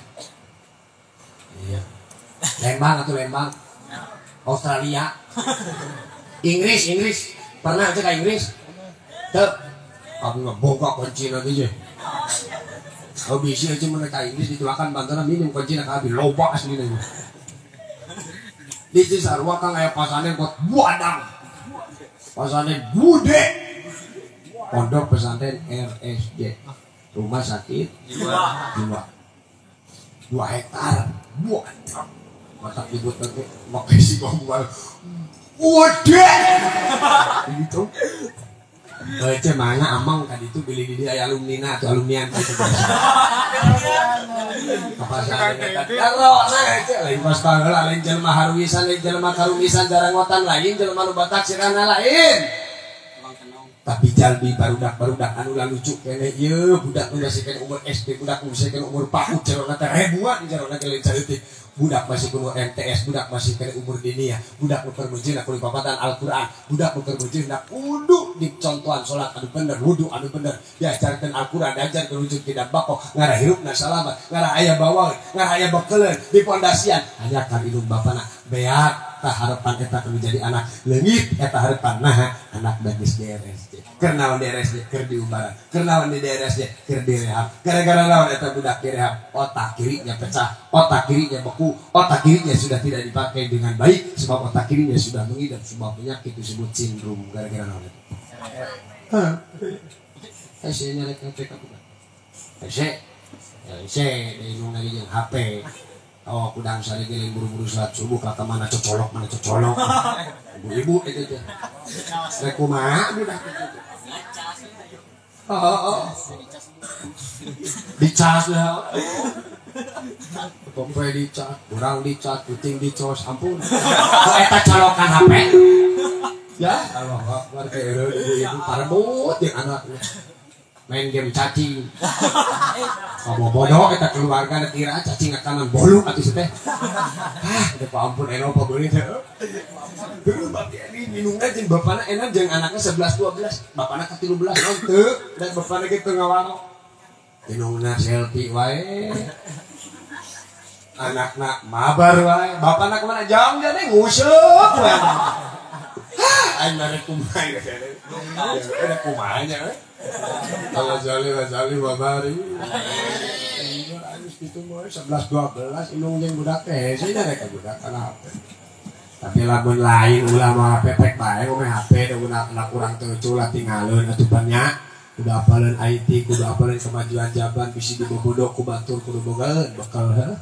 iya Lembang atau Lembang Australia Inggris Inggris pernah aja ke Inggris tuh kamu ngebongkak kunci nanti aja kalau bisa aja mereka Inggris ditulakan bantuan minum kunci nak habis loba asli nih di Cisarua kan kayak pasangan buat buadang pasangan bude pondok pesantren RSJ rumah sakit jiwa 2 hektar buat mata ribut nanti makai si gombar bude gitu Ece mana amang tadi itu beli di dia alumni atau alumnian gitu lain pas baheula lain jelema haruisan lain jelema karumisan jarangotan lain jelema nu Batak sirana lain tapi jalbi barudak-barudak anu lalucu keneh ieu budak nu masih keneh umur SD budak nu masih keneh umur PAUD jerona teh ribuan jerona teh lain saeutik budak masih umur MTS budak masih keneh umur diniyah budak nu keur meujeuhna kudu papatan Al-Qur'an budak nu keur meujeuhna kudu dicontohan salat anu bener wudu anu bener diajarkeun Al-Qur'an diajarkeun wujud kitab baqo ngarah hirupna salamat ngarah aya bawaeun ngarah aya bekeleun dipondasian hanyakan indung bapana beak eta harapan eta kudu jadi anak leungit eta harapan naha anak bagus di RSJ keur naon di RSJ keur diumbaran keur naon di RSJ keur direhab gara-gara naon eta budak direhab otak kirinya pecah otak kirinya beku otak kirinya sudah tidak dipakai dengan baik sebab otak kirinya sudah mengidap sebuah penyakit disebut sindrom gara-gara naon itu hah hese nyarek ka budak hese Hese indung lagi jeung HP. Oh, kudang sare geling buru-buru salat subuh ka mana cocolok mana cocolok. Ibu-ibu itu teh. Rek kumaha budak itu teh. Oh. Dicas lah. Pompe dicas, urang dicas, kucing dicos, ampun. Ku eta colokan HP. Ya, Allah Akbar eureun ibu-ibu parebut jeung anakna. Main game cacing. Kabobodo eta keluarga kira cacing kanan bolu atuh teh. Ah, udah ampun Eropa beuli teh. Heuh, bapti ini minumna jeung bapana enak jeung anakna 11 12, bapana ka 13 naon teu, dan bapana ge teu ngawaro. Minumna selfie wae. Anakna mabar wae, bapana kemana jang jane nguseup wae. Hah, aing mah kumaha ya. Udah kumaha nya we. Allah jali wa jali wa bari. Alus kitu mah 11 12 indung jeung budak teh hese nya rek budak kana HP. Tapi lamun lain ulah mah pepek bae ngomeh HP da anak urang teu culah tinggalkeun atuh nya. Kudu apaleun IT, kudu apaleun kemajuan zaman bisi dibobodo ku batur kudu bogaeun bekal heuh.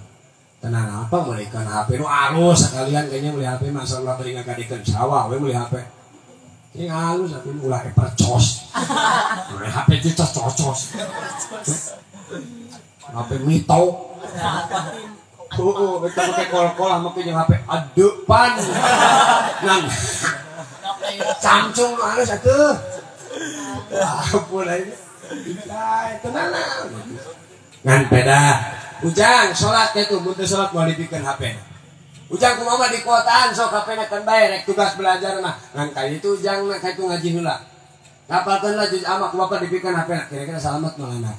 Tenang apa meulikeun HP nu alus sakalian kayaknya meuli HP mah masalah bari ngagadekeun sawah we meuli HP. Ini halus tapi ulah percos. HP itu cos-cos. HP mito. Oh, kita pakai kol-kol sama jeung HP adepan. Nang. Samsung halus atuh. Ampun aing. Tenang. Ngan pedah. Ujang salat teh mun teu salat moal dipikeun HP. Ujang kumaha di kotaan sok HP-na kan bae rek tugas belajar mah. Ngan ka itu ujang na ka itu ngaji heula. Ngapalkeun lah juz amma ku bapak dipikeun HP-na kira-kira salamet moal anak.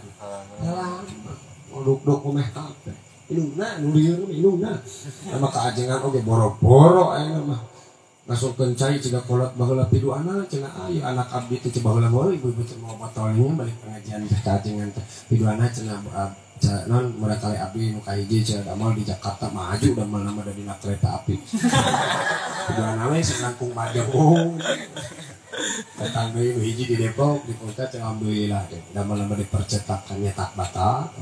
Salamet. Duk-duk meh HP. Indungna nu lieur indungna. Sama kaajengan oge boro-boro ayeuna mah. Ngasungkeun cai ciga kolot baheula piduana cenah aya anak abdi teh baheula mah ibu-ibu teh mau botolnya balik pengajian teh kaajengan teh piduana cenah non murah kali abdi nu kahiji cenah damel di Jakarta maju damel nama da dina kereta api. Piduana we selangkung maju. Datang deui nu hiji di Depok di kota cenah alhamdulillah deh damel nama di percetakan nyetak bata.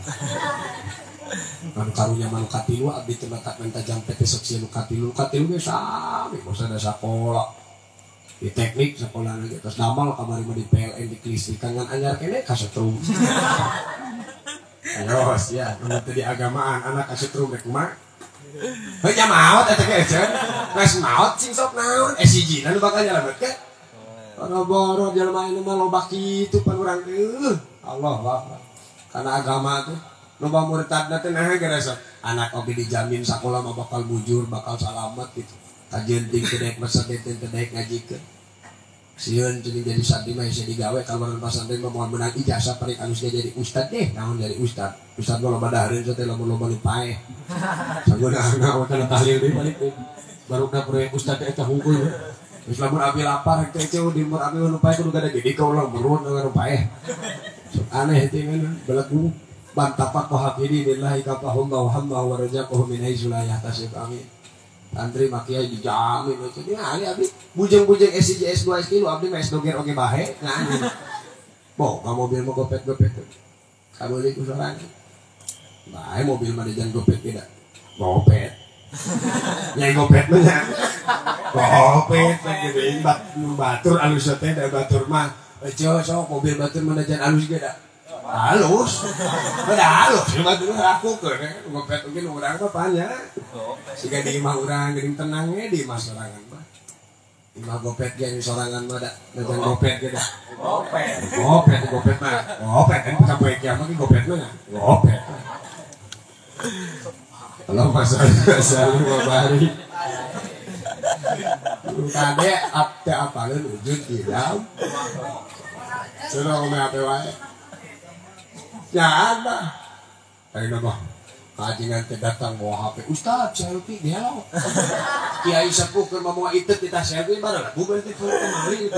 Anu karunya mah nu katilu abdi teh matak minta jam PT sok sia nu katilu ge sami bosan da sakola. Di teknik sekolah lagi terus damel kamari mah di PLN di kelistrikan ngan anyar keneh kasetrum. Ayo ya, nu teu di agamaan anak kasetrum rek kumaha? Heuh nya maot eta ge eceun. Geus maot sing sok naon? SCG na nu bakal nyalametkeun. Boro-boro jelema ieu mah loba kitu pan urang teh. Allahu Akbar. Karena agama tuh loba murtadna teh naha geura sok. Anak oge dijamin sakola mah bakal bujur, bakal salamet gitu. Kajeun ting teu daek mesed teh teu daek ngajikeun. Sieun teu jadi santri mah hese digawe kaluaran pasantren mah moal meunang ijazah paling alus ge jadi ustad deh. Naon jadi ustad? Ustad mah loba dahareun teh lamun loba nu paeh. Sagunaana kana tahlil deui balik deui. Barukna proyek ustad teh eta hungkul. Geus lamun abi lapar teh ceu di umur abi nu paeh kudu gada gede ka ulang merun nu paeh. Sok aneh teh ngan belagu bantafaq hafidi billahi kafahullahu hamma wa razaqahu min haitsu la yahtasib amin. Santri mah kiai dijamin we cenah ali abdi bujeng-bujeng SIJ S2 S3 abdi mah S doger oge bahe ngan. Boh, ka mobil mah gopet-gopet. Kabeuli ku sorangan. Bae mobil mah dijan gopet tidak. Gopet. Nya gopet mah nya. Gopet teh geuning batur alus teh da batur mah. Eceu sok mobil batur mah dijan alus ge da. Halus. Udah halus, batur aku keur gopet oge nu urang mah pan nya. Siga di imah urang geuning tenang ge di imah sorangan mah. Imah gopet ge sorangan mah da najan gopet ge da. Gopet. Gopet gopet mah. Gopet kan sampai kiamat ge gopet mah. Gopet. Allahumma shalli wa sallim wa barik. Kade apte apaleun wujud di dalam. Cenah ngomeh HP wae. Ya ada. Ayeuna mah kajengan teh datang bawa HP. Ustaz selfie gelo. Kiai sepuh keur mawa itet kita selfie bareng. Bu berarti kemari gitu.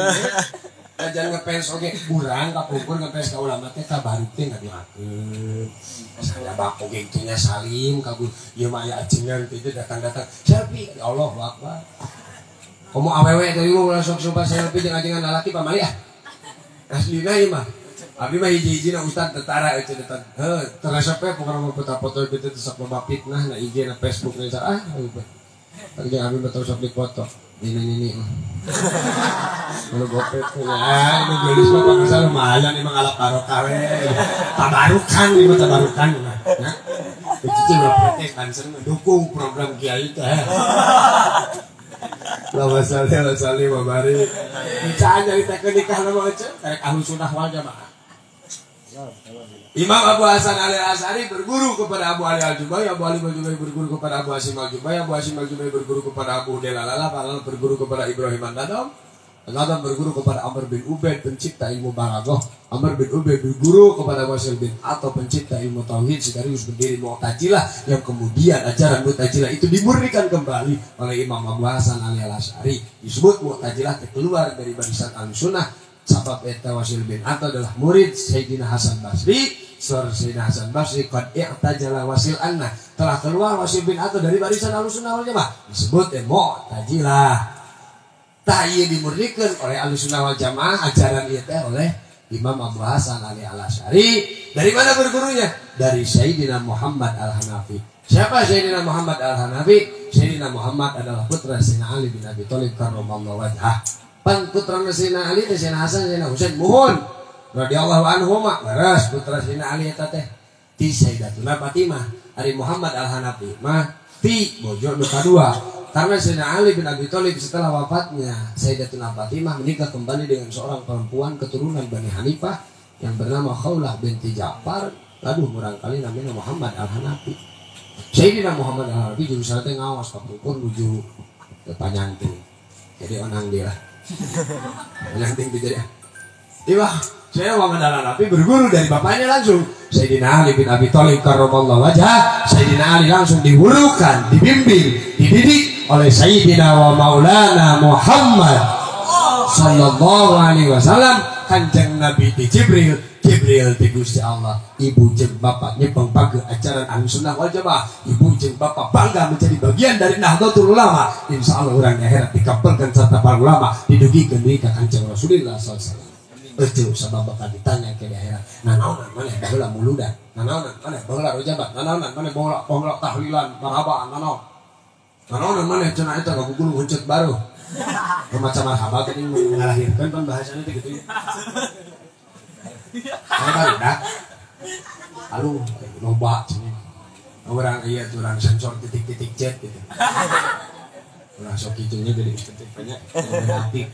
Ajan ngefans oge urang kapungkur ngefans ka ulama teh ka baru teh ngadoakeun. Saya bako ge kitu nya salim ka ieu mah aya ajengan teh datang-datang selfie. Ya Allahu Akbar. Komo awewe teh lu langsung sumpah selfie jeung ajengan lalaki pamali ah. Aslina ieu mah. Abi mah hiji-hijina ustad tentara eueuh teh. Heuh, terasa pe pokona mah foto-foto kitu teh sok loba fitnah na IG na Facebook na ah eueuh. Tadi jeung abi mah teu sok dipoto. Dina nini mah. Kalau gopet ya, ini gelis mah bangsa lumayan emang alap barokah we. Tabarukan ieu mah tabarukan mah. Nah, itu mah protes banser mendukung program kiai teh. Allahumma shalli ala sallim wa barik. Bacaan dari teh nikah mah eueuh karek ahlu sunnah wal jamaah. Imam Abu Hasan Al-Asy'ari berguru kepada Abu Ali Al-Jubai, Abu Ali Al-Jubai berguru kepada Abu Hasim Al-Jubai, Abu Hasim Al-Jubai berguru kepada Abu Delalala, Balala berguru kepada Ibrahim An-Nadam, An-Nadam berguru kepada Amr bin Ubaid pencipta ilmu balaghah, Amr bin Ubaid berguru kepada Wasil bin Atha pencipta ilmu tauhid sekaligus berdiri Mu'tazilah yang kemudian ajaran Mu'tazilah itu dimurnikan kembali oleh Imam Abu Hasan Al-Asy'ari. Disebut Mu'tazilah keluar dari barisan Ahlussunnah. Sabab eta Wasil bin Atha adalah murid Sayyidina Hasan Basri. Sur Sayyidina Hasan Basri qad i'tajala Wasil anna, telah keluar Wasil bin Atha dari barisan Ahlussunnah wal Jamaah, disebut Mu'tazilah. Tah ieu dimurnikan oleh Ahlussunnah wal Jamaah ajaran ieu teh oleh Imam Abu Hasan Ali Al-Asy'ari. Dari mana bergurunya? Dari Sayyidina Muhammad Al-Hanafi. Siapa Sayyidina Muhammad Al-Hanafi? Sayyidina Muhammad adalah putra Sayyidina Ali bin Abi Thalib karramallahu wajhah. Pan putra Sayyidina Ali teh Sayyidina Hasan Sayyidina Husain muhun radhiyallahu anhuma beres putra Sayyidina Ali eta teh ti Sayyidatuna Fatimah. Ari Muhammad Al-Hanafi mah ti bojo nu kadua. Karena Sayyidina Ali bin Abi Thalib setelah wafatnya Sayyidatuna Fatimah menikah kembali dengan seorang perempuan keturunan Bani Hanifah yang bernama Khawlah binti Ja'far. Aduh murangkali namanya Muhammad Al-Hanafi. Sayyidina Muhammad Al-Hanafi jurusan teh ngaos kapungkur nuju ke Panyanting. Jadi onang dia lah. Panyanting itu jadi. Iya, saya Muhammad Al-Hanafi berguru dari bapaknya langsung. Sayyidina Ali bin Abi Thalib karramallahu wajhah. Sayyidina Ali langsung diwurukan, dibimbing, dididik oleh Sayyidina wa Maulana Muhammad sallallahu alaihi wasallam. Kanjeng Nabi di Jibril, Jibril di Gusti Allah. Ibu jeung bapak nyepeng page ajaran Ahlussunnah wal Jamaah. Ibu jeung bapak bangga menjadi bagian dari Nahdlatul Ulama. Insya Allah orang akhirat dikapelkan serta para ulama, didugikeun deui ka Kanjeng Rasulullah sallallahu alaihi wasallam. Eueuh sabab bakal ditanya ke di akhirat. Nanaonan maneh baheula muludan, nanaonan maneh baheula rojabat, nanaonan maneh baheula tahlilan, marhabaan, nanaon. Nanaonan maneh cenah eta gugulung heuncet baru. Macam marhaba tadi ngalahirkeun pan bahasana teh kitu. Saya baru dah. Aduh, loba cenah. Orang iya tuh orang sensor titik-titik chat gitu. Orang sok kitunya jadi titik banyak aktif.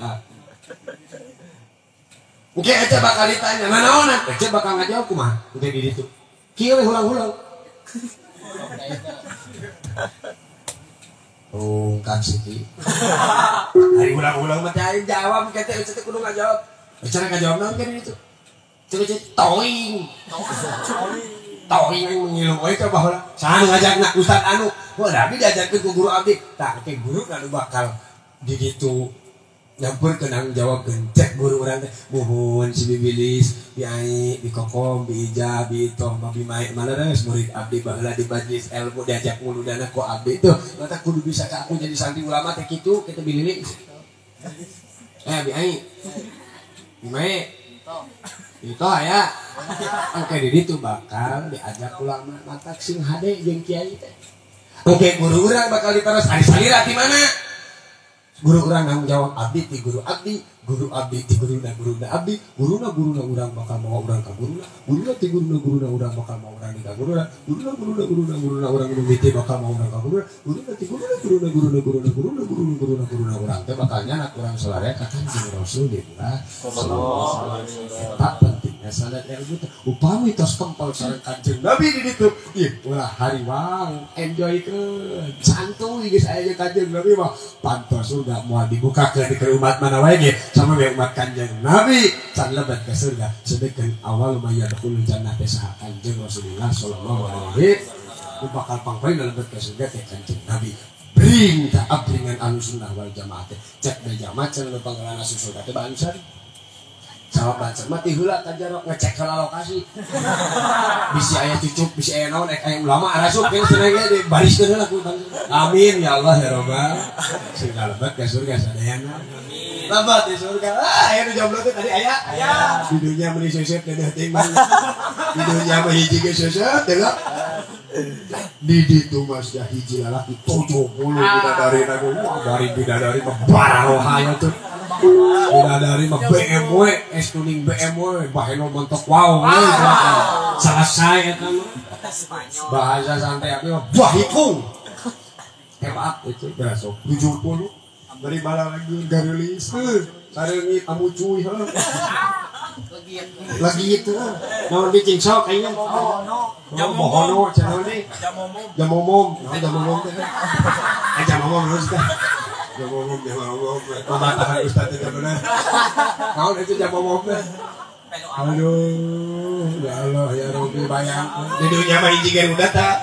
Oke, aja bakal ditanya, nanaonan? Aja bakal ngajawab kumaha? Engke di ditu. Kieu we hulang-hulang. Oh, kan Siti. Hari ulang-ulang mah teh jawab ke teh teh kudu ngajawab. Cara ngajawab naon ke di ditu? Cek toing. Toing aing mengilung we ka baheula. Saha nu ngajakna Ustad anu? Wah, abdi diajarkeun ku guru abdi. Tah, ke guru anu bakal di ditu nyampurkeun anu jawabkeun cek guru urang teh muhun si bibilis bi ai bi kokom bi ija bi toh bi mae mana geus murid abdi baheula di majelis ilmu diajak muludana ku abdi tuh mata kudu bisa ka aku jadi santri ulama teh kitu kitu bilili bi ai bi mae itu aya engke di ditu bakal diajak ulama matak sing hade jeung kiai teh engke guru urang bakal ditaros ari salira ti mana. Guru urang nanggung jawab abdi ti guru abdi, guru abdi ti guruna guruna abdi, guruna guruna urang bakal mawa urang ka guruna, guruna ti guruna guruna urang bakal mawa urang ka guruna, guruna guruna guruna guruna urang nu miti bakal mawa urang ka guruna, guruna ti guruna guruna guruna guruna guruna guruna guruna guruna urang teh bakal nyanak urang salarea ka Kanjeng Rasulullah sallallahu alaihi wasallam. Eta pentingna sanad ilmu teh upami tos kempel sareng Kanjeng Nabi di ditu, ih ulah hariwang enjoykeun santuy geus aya jeung Kanjeng Nabi mah pantos surga moal dibukakeun ke umat mana wae ge sama we umat Kanjeng Nabi can lebet ke surga sedengkeun awal may yadkhulul jannah teh saha Kanjeng Rasulullah sallallahu alaihi wasallam bakal pangpaling lebet ke surga teh Kanjeng Nabi. Bring ta abringan Ahlussunnah wal Jamaah teh cek beja macan nu panggalan asup surga teh banser Sabab banser mah ti heula ka jero ngecek heula lokasi. Bisi aya cucuk, bisi aya naon, aya ulama arasup kieu cenah ge dibariskeun heula ku banser. Amin ya Allah ya Robbal. Sing lebet ka surga sadayana. Amin. Lebet di surga. Ah, aya nu jomblo teh tadi aya. Aya. Di dunya meuni seuseut deudeuh teuing mah. Di dunya mah hiji ge seuseut deuleu. Di ditu mas ya hiji lalaki 70 bidadari na wah dari bidadari mah bararoha tuh. Bidadari mah BMW, es kuning BMW, baheno mentok wow. Selesai eta mah. Bahasa santai abi mah bahikung. Hebat itu berasok 70. Bari bala lagi garulis. Sareungit amu cuy heuh. Lagi itu. Naon bicing sok kayaknya. Bohono cenah deui. Jamomom. Naon jamomom teh? Jamomom terus teh. Jamomom jamomom. Pematahan ustaz teh bener. Naon itu jamomom teh? Aduh, ya Allah ya Rabbi bayang. Di dunia mah hiji ge udah tah.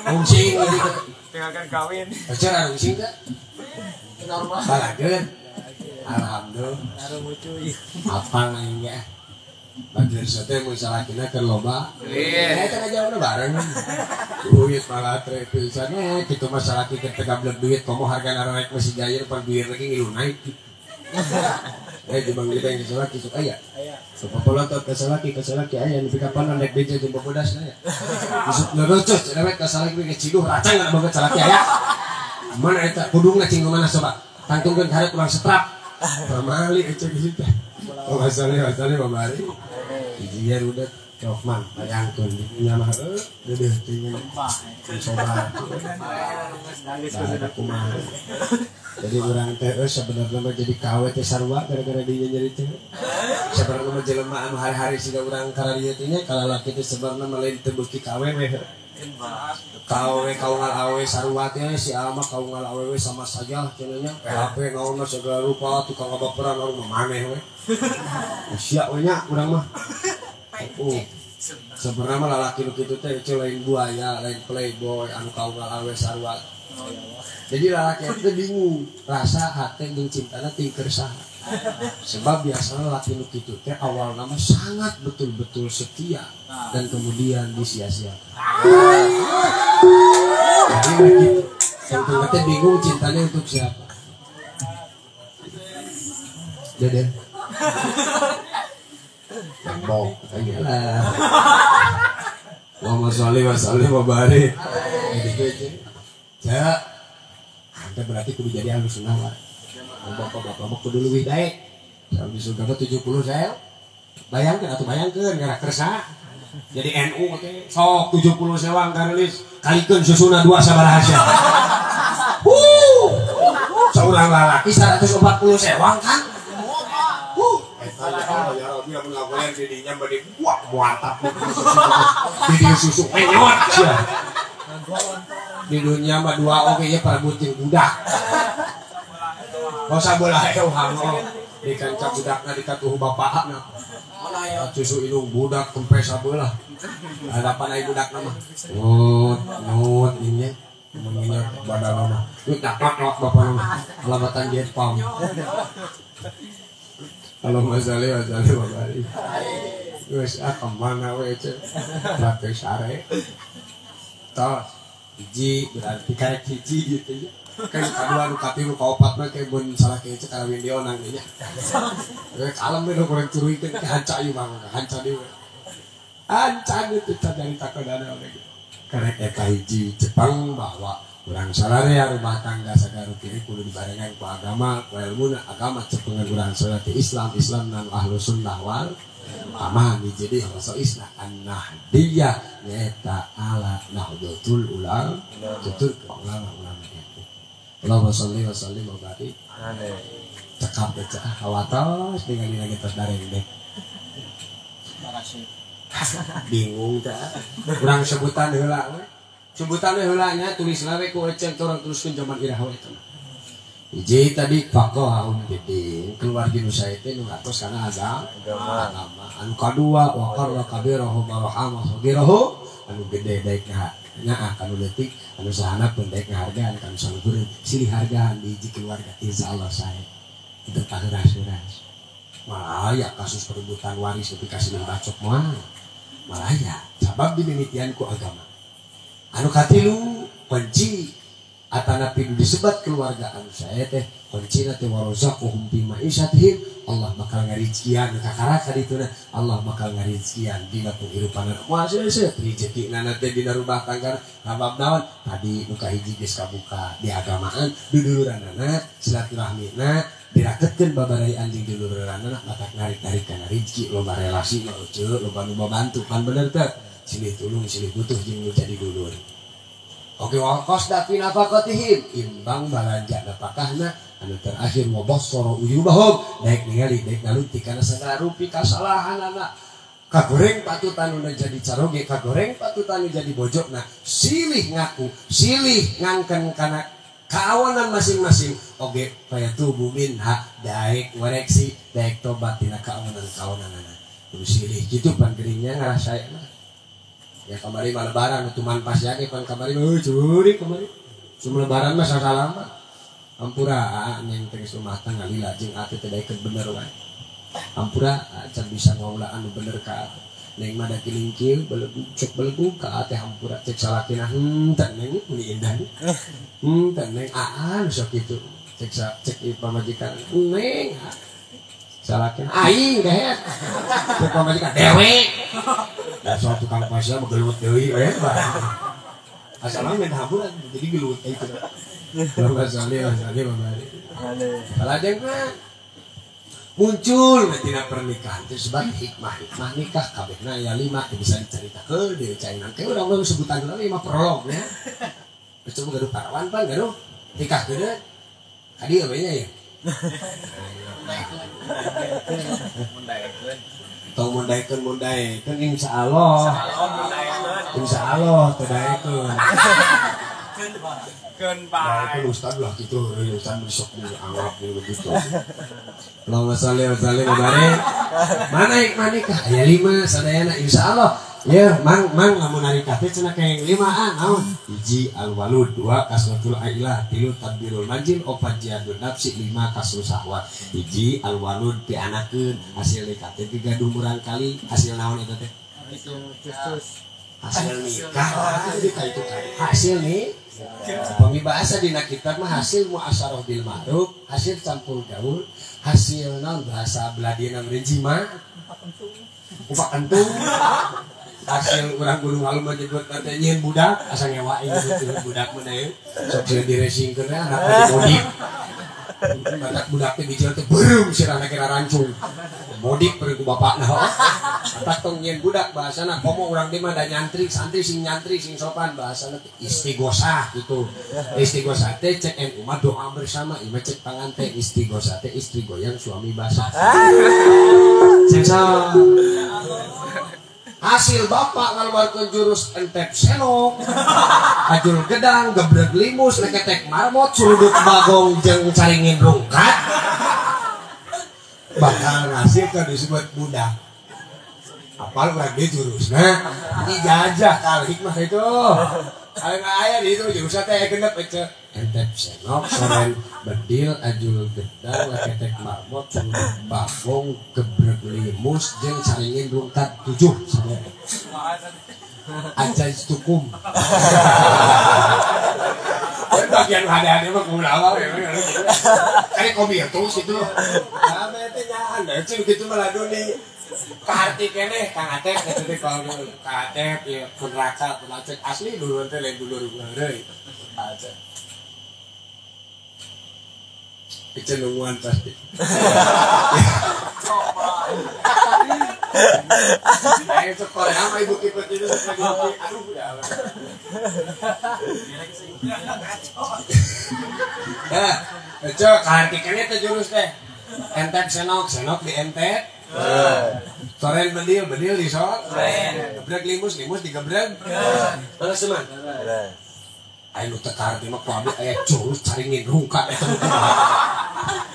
Rungsing gitu. Tinggalkan kawin. Pacar rungsing teh? Normal. Balageun. Alhamdulillah. Apal aing ge. Bager teh mun salakina keur loba. Eta ngajawabna bareng. Duit malah tre pisan kitu mah salaki keur teu gablek duit komo hargana rek masih jair pan duit lagi ngilu naik. Jebang kita yang kesalaki sok aya. Sok papolotot kesalaki aya nepi ka panon rek beja jeung bobodas aya. Isuk ngerucus rewet kasalaki ge ciduh racang banget salaki aya. Mana eta kudungna cing mana coba. Tangtungkeun hareup urang setrap. Pamali eta geus teh. Oh asale babari. Hiji ge rudet Rohman bayangkeun nya mah deudeuh teuing coba. Kumaha. Jadi urang teh sebenarnya mah jadi kawe teh sarua gara-gara dinya nyeri teh. Sebenarnya mah jelema anu hari-hari siga urang kararieu teh nya kalalaki teh sebenarnya mah lain teu beuki kawe we. Kawe kaungal awe sarua teh si ama kaungal awewe sama saja cenah nya. PHP naonna segala rupa tukang ngabaperan orang mah maneh we. Sia we nya urang mah. Sebenarnya mah lalaki nu kitu teh lain buaya, lain playboy anu kaungal awe sarua. Jadi lalaki itu bingung, rasa hati jeung cintana tingker saha. Sebab biasanya laki nu kitu teh awalna mah sangat betul-betul setia dan kemudian disia-siakan. Jadi laki tentunya teh bingung cintanya untuk siapa. Dede. Tembok, lah. Muhammad sholli wa sallim wa barik. Ya, nanti berarti kudu jadi ahlu sunnah lah. Bapak-bapak mah kudu leuwih daek. Sampai surga mah 70 saya. Bayangkeun atuh bayangkeun ngarah kersa. Jadi NU teh sok 70 sewang karelis kalikeun susuna 2 sabaraha sia. Saurang lalaki 140 sewang kan. Eta ya Allah ya Rabbi lamun ngagolen di dinya bade wah muatap. Di dieu susu menyot sia. Di dunia mah dua oge ya parebut jeung budak. Masa bola eu hango di kanca budakna di katuhu bapakna. Susu ilung budak kempes sabelah. Hadapan ai budakna mah. Nut nut ieu mun ngenyot badan mah. Duit nak-nak bapakna mah. Alabatan jet pam. Allahumma shalli wa sallim wa barik. Geus ah ka mana we teh. Rate sare. Tos hiji berarti karek hiji gitu ya. Kan kadua nu katilu kaopat mah kayak mun salah kieu teh karawin dionang nya. We kalem we nu kurang curuikeun teh hanca ieu mah hanca deui. Hanca itu dari takodana we. Karek eta hiji Jepang bahwa urang sararea rumah tangga sagaru kieu kudu dibarengan ku agama, ku ilmuna agama cepengan urang sararea Islam, Islam nang ahlu sunnah wal jamaah jadi bahasa Islam an-nahdiyah nyaeta ala nahdlatul ulama tutur ke ulama-ulama itu. Allahumma sholli wa sallim wa barik. Cekap baca hawatos dengan lagi tos dareng deh. Bingung teh. Urang sebutan heula we. Sebutan heula nya tulisna we ku eceng urang teruskeun zaman iraha we eta mah. Hiji tadi faqahum bidin keluarga nu sae teh nu ngatos kana agama. Anu kadua wa qarra kabirahum wa rahama sagirahum anu gede daek nyaah kanu leutik anu sahana pun daek ngahargaan kanu saluhureun silih hargaan di hiji keluarga insyaallah sae. Itu pahuras-huras. Malah kasus perebutan waris nepi ka silih bacok moal. Malah sabab dimimitian ku agama. Anu katilu kunci atanapi disebat keluarga anu saya teh kuncina teh warozaquhum fi ma'isyatihim. Allah bakal ngarizkian kakara kadituna Allah bakal ngarizkian dina penghirupan moal seuseut rezekina teh dina rumah tangga sabab naon tadi nu kahiji geus kabuka di agamaan duduluranana silaturahmina diraketkeun babarayaan jeung dulurana matak narik-narik kana rezeki loba relasi mah euceu loba nu babantu kan bener teh silih tulung silih butuh jeung nu jadi dulur. Oke waqas da fi nafaqatihim imbang balanja napakahna anu terakhir wa bassara uyubahum daek ningali daek naluntik kana sagala rupi kasalahanana kagoreng patutan nu jadi caroge kagoreng patutan nu jadi bojokna silih ngaku silih ngangken kana kaawanan masing-masing oge fayatubu minha daek ngoreksi daek tobat tina kaawanan-kaawananana kudu silih kitu pan geuringnya ngarasaena. Ya kamari mah lebaran tuman pas ya ke pan kamari mah curi kamari. Sum lebaran mah sasalama. Ampura neng teh geus rumah tangga lila jeung atuh teh daekeun bener wae. Ampura can bisa ngaula anu bener ka atuh. Neng mah da kilingkil belegug cek belegug ka teh ampura cek salakina henteu neng meni indah. Henteu neng aa nu sok kitu. Cek cek pamajikan neng. Salakina aing gehet. Cek pamajikan dewe. Nah, soal tukang pasir mah gelut deui we bah. Asalna minta hampura jadi gelut itu. Allahumma sholli wa sallim wa barik. Salajengna muncul tina pernikahan teh sebab hikmah-hikmah nikah kabehna aya 5 teu bisa dicaritakeun deui cainan teh urang mah sebutan heula 5 prolog nya. Geus coba gaduh parawan pan gaduh nikah geudeut. Ka dieu we nya ya. Tong mundaekeun insyaallah. Insyaallah teu daekeun. Keun bae. Daekeun ustad lah kitu, ustad besok dianggap begitu. Allahumma sholli wa sallim wa barik. Mana hikmah nikah? Aya 5 sadayana insyaallah. Ya, mang lamun nikah teh cenah kayak 5 ah naon? 1 al-walud, 2 kasratul ailah, 3 tadbirul manzil, 4 jihadun nafsi, 5 kasrul syahwat. 1 al-walud pianakeun hasil nikah teh gaduh murang kali, hasil naon eta teh? Hasil nikah jadi ka itu kan. Hasil nih pemibahasa dina kitab mah hasil muasyarah bil ma'ruf, hasil campur gaul, hasil naon bahasa beladina jima, upak kentung. Hasil urang Gunung Halu menyebut teh nyieun budak asa ngewain gitu budak mah deui sok sieun diresingkeun teh anak teh modik batak budak teh bijil teh beureum sirahna kira rancung modik beureum ku bapakna batak tong nyieun budak bahasana komo urang teh mah da nyantri santri sing nyantri sing sopan bahasana teh istighosah gitu istighosah teh cek NU mah doa bersama ieu mah cek pangan teh istighosah teh istri goyang suami basah sensor. Hasil bapak ngaluarkeun jurus entep senok, ajul gedang, gebreg limus, leketek marmot, surudut bagong jeung caringin rungkat. Bakal ngasilkeun disebut budak. Apal urang ge jurusna? Dijajah kal hikmah itu. Aya aya di itu jurusna teh genep ece. Entep senok, soren bedil, ajul gedang, leketek marmot, surudut bagong, gebreg limus, jeung caringin rungkat 7 sadaya. Ajaz tukum. Bagian hade-hade mah kumaha we. Kali kopi terus itu. Nah, teh nyaan da ceu kitu mah laduni. Kaharti keneh Kang Atep eta teh kalau Kang Atep ieu pun raka pun acek asli dulur teh lain dulur heureuy. Acek. Kecenderungan pasti. Ayo sekolah sama ibu kiper itu sebagai aduh ya Allah. Nah, coba kahartikannya teh jurus teh. Entep senok, senok di entep. Soren bedil, bedil di sor. Gebrek limus, limus digebrek. Mana seman? Ayo nu teu kaharti mah ku abdi aya jurus caringin rungkat eta nu kumaha.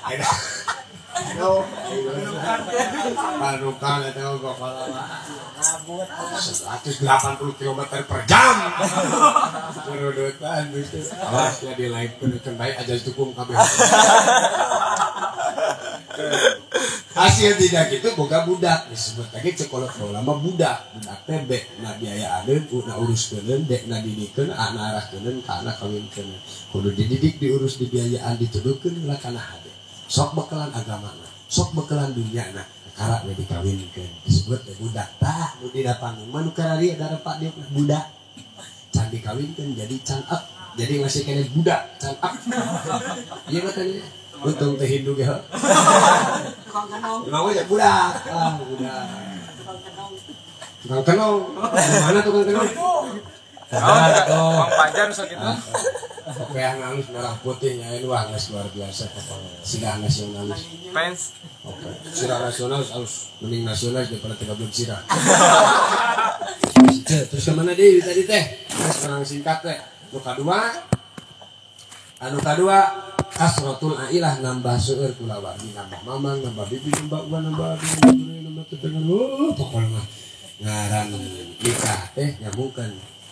Ayo. Rungkat eta gokolana. 180 km per jam. Kurudutan gitu. Awas ya di live pun baik aja dukung kabeh. Hasil tidak gitu boga budak disebut lagi cekolot ulama budak. Budak teh be na biayaaneun, na uruskeun, be na didikeun, na arahkeun, ka anak kawinkeun. Kudu dididik, diurus, dibiayaan, dituduhkeun lah kana hade. Sok bekalan agamana, sok bekalan dunyana, kakara we dikawinkeun. Disebut teh budak. Tah nu dina panggung mah nu karari darepak dieu budak. Can dikawinkeun jadi can ek. Jadi masih kene budak can ek. Ieu mah tadi untung teh Hindu ge. Tukang kenong. Emang we budak. Ah, budak. Tukang kenong. Tukang kenong. Mana tukang kenong? Oh, Bang Pajar sok itu. Oke, yang halus merah putih nyain wah geus luar biasa pokoknya. Sirah nasionalis. Fans. Oke. Sirah nasional halus, mending nasional daripada 13 sirah. Terus kemana deui tadi teh? Terus kurang singkat teh. Nu kadua, anu kadua kasrotul ailah nambah seueur kulawargi, nambah mamang, nambah bibi, nambah uan, nambah abi, nambah tetengan. Oh, pokoknya mah ngaran nikah teh nyambungkeun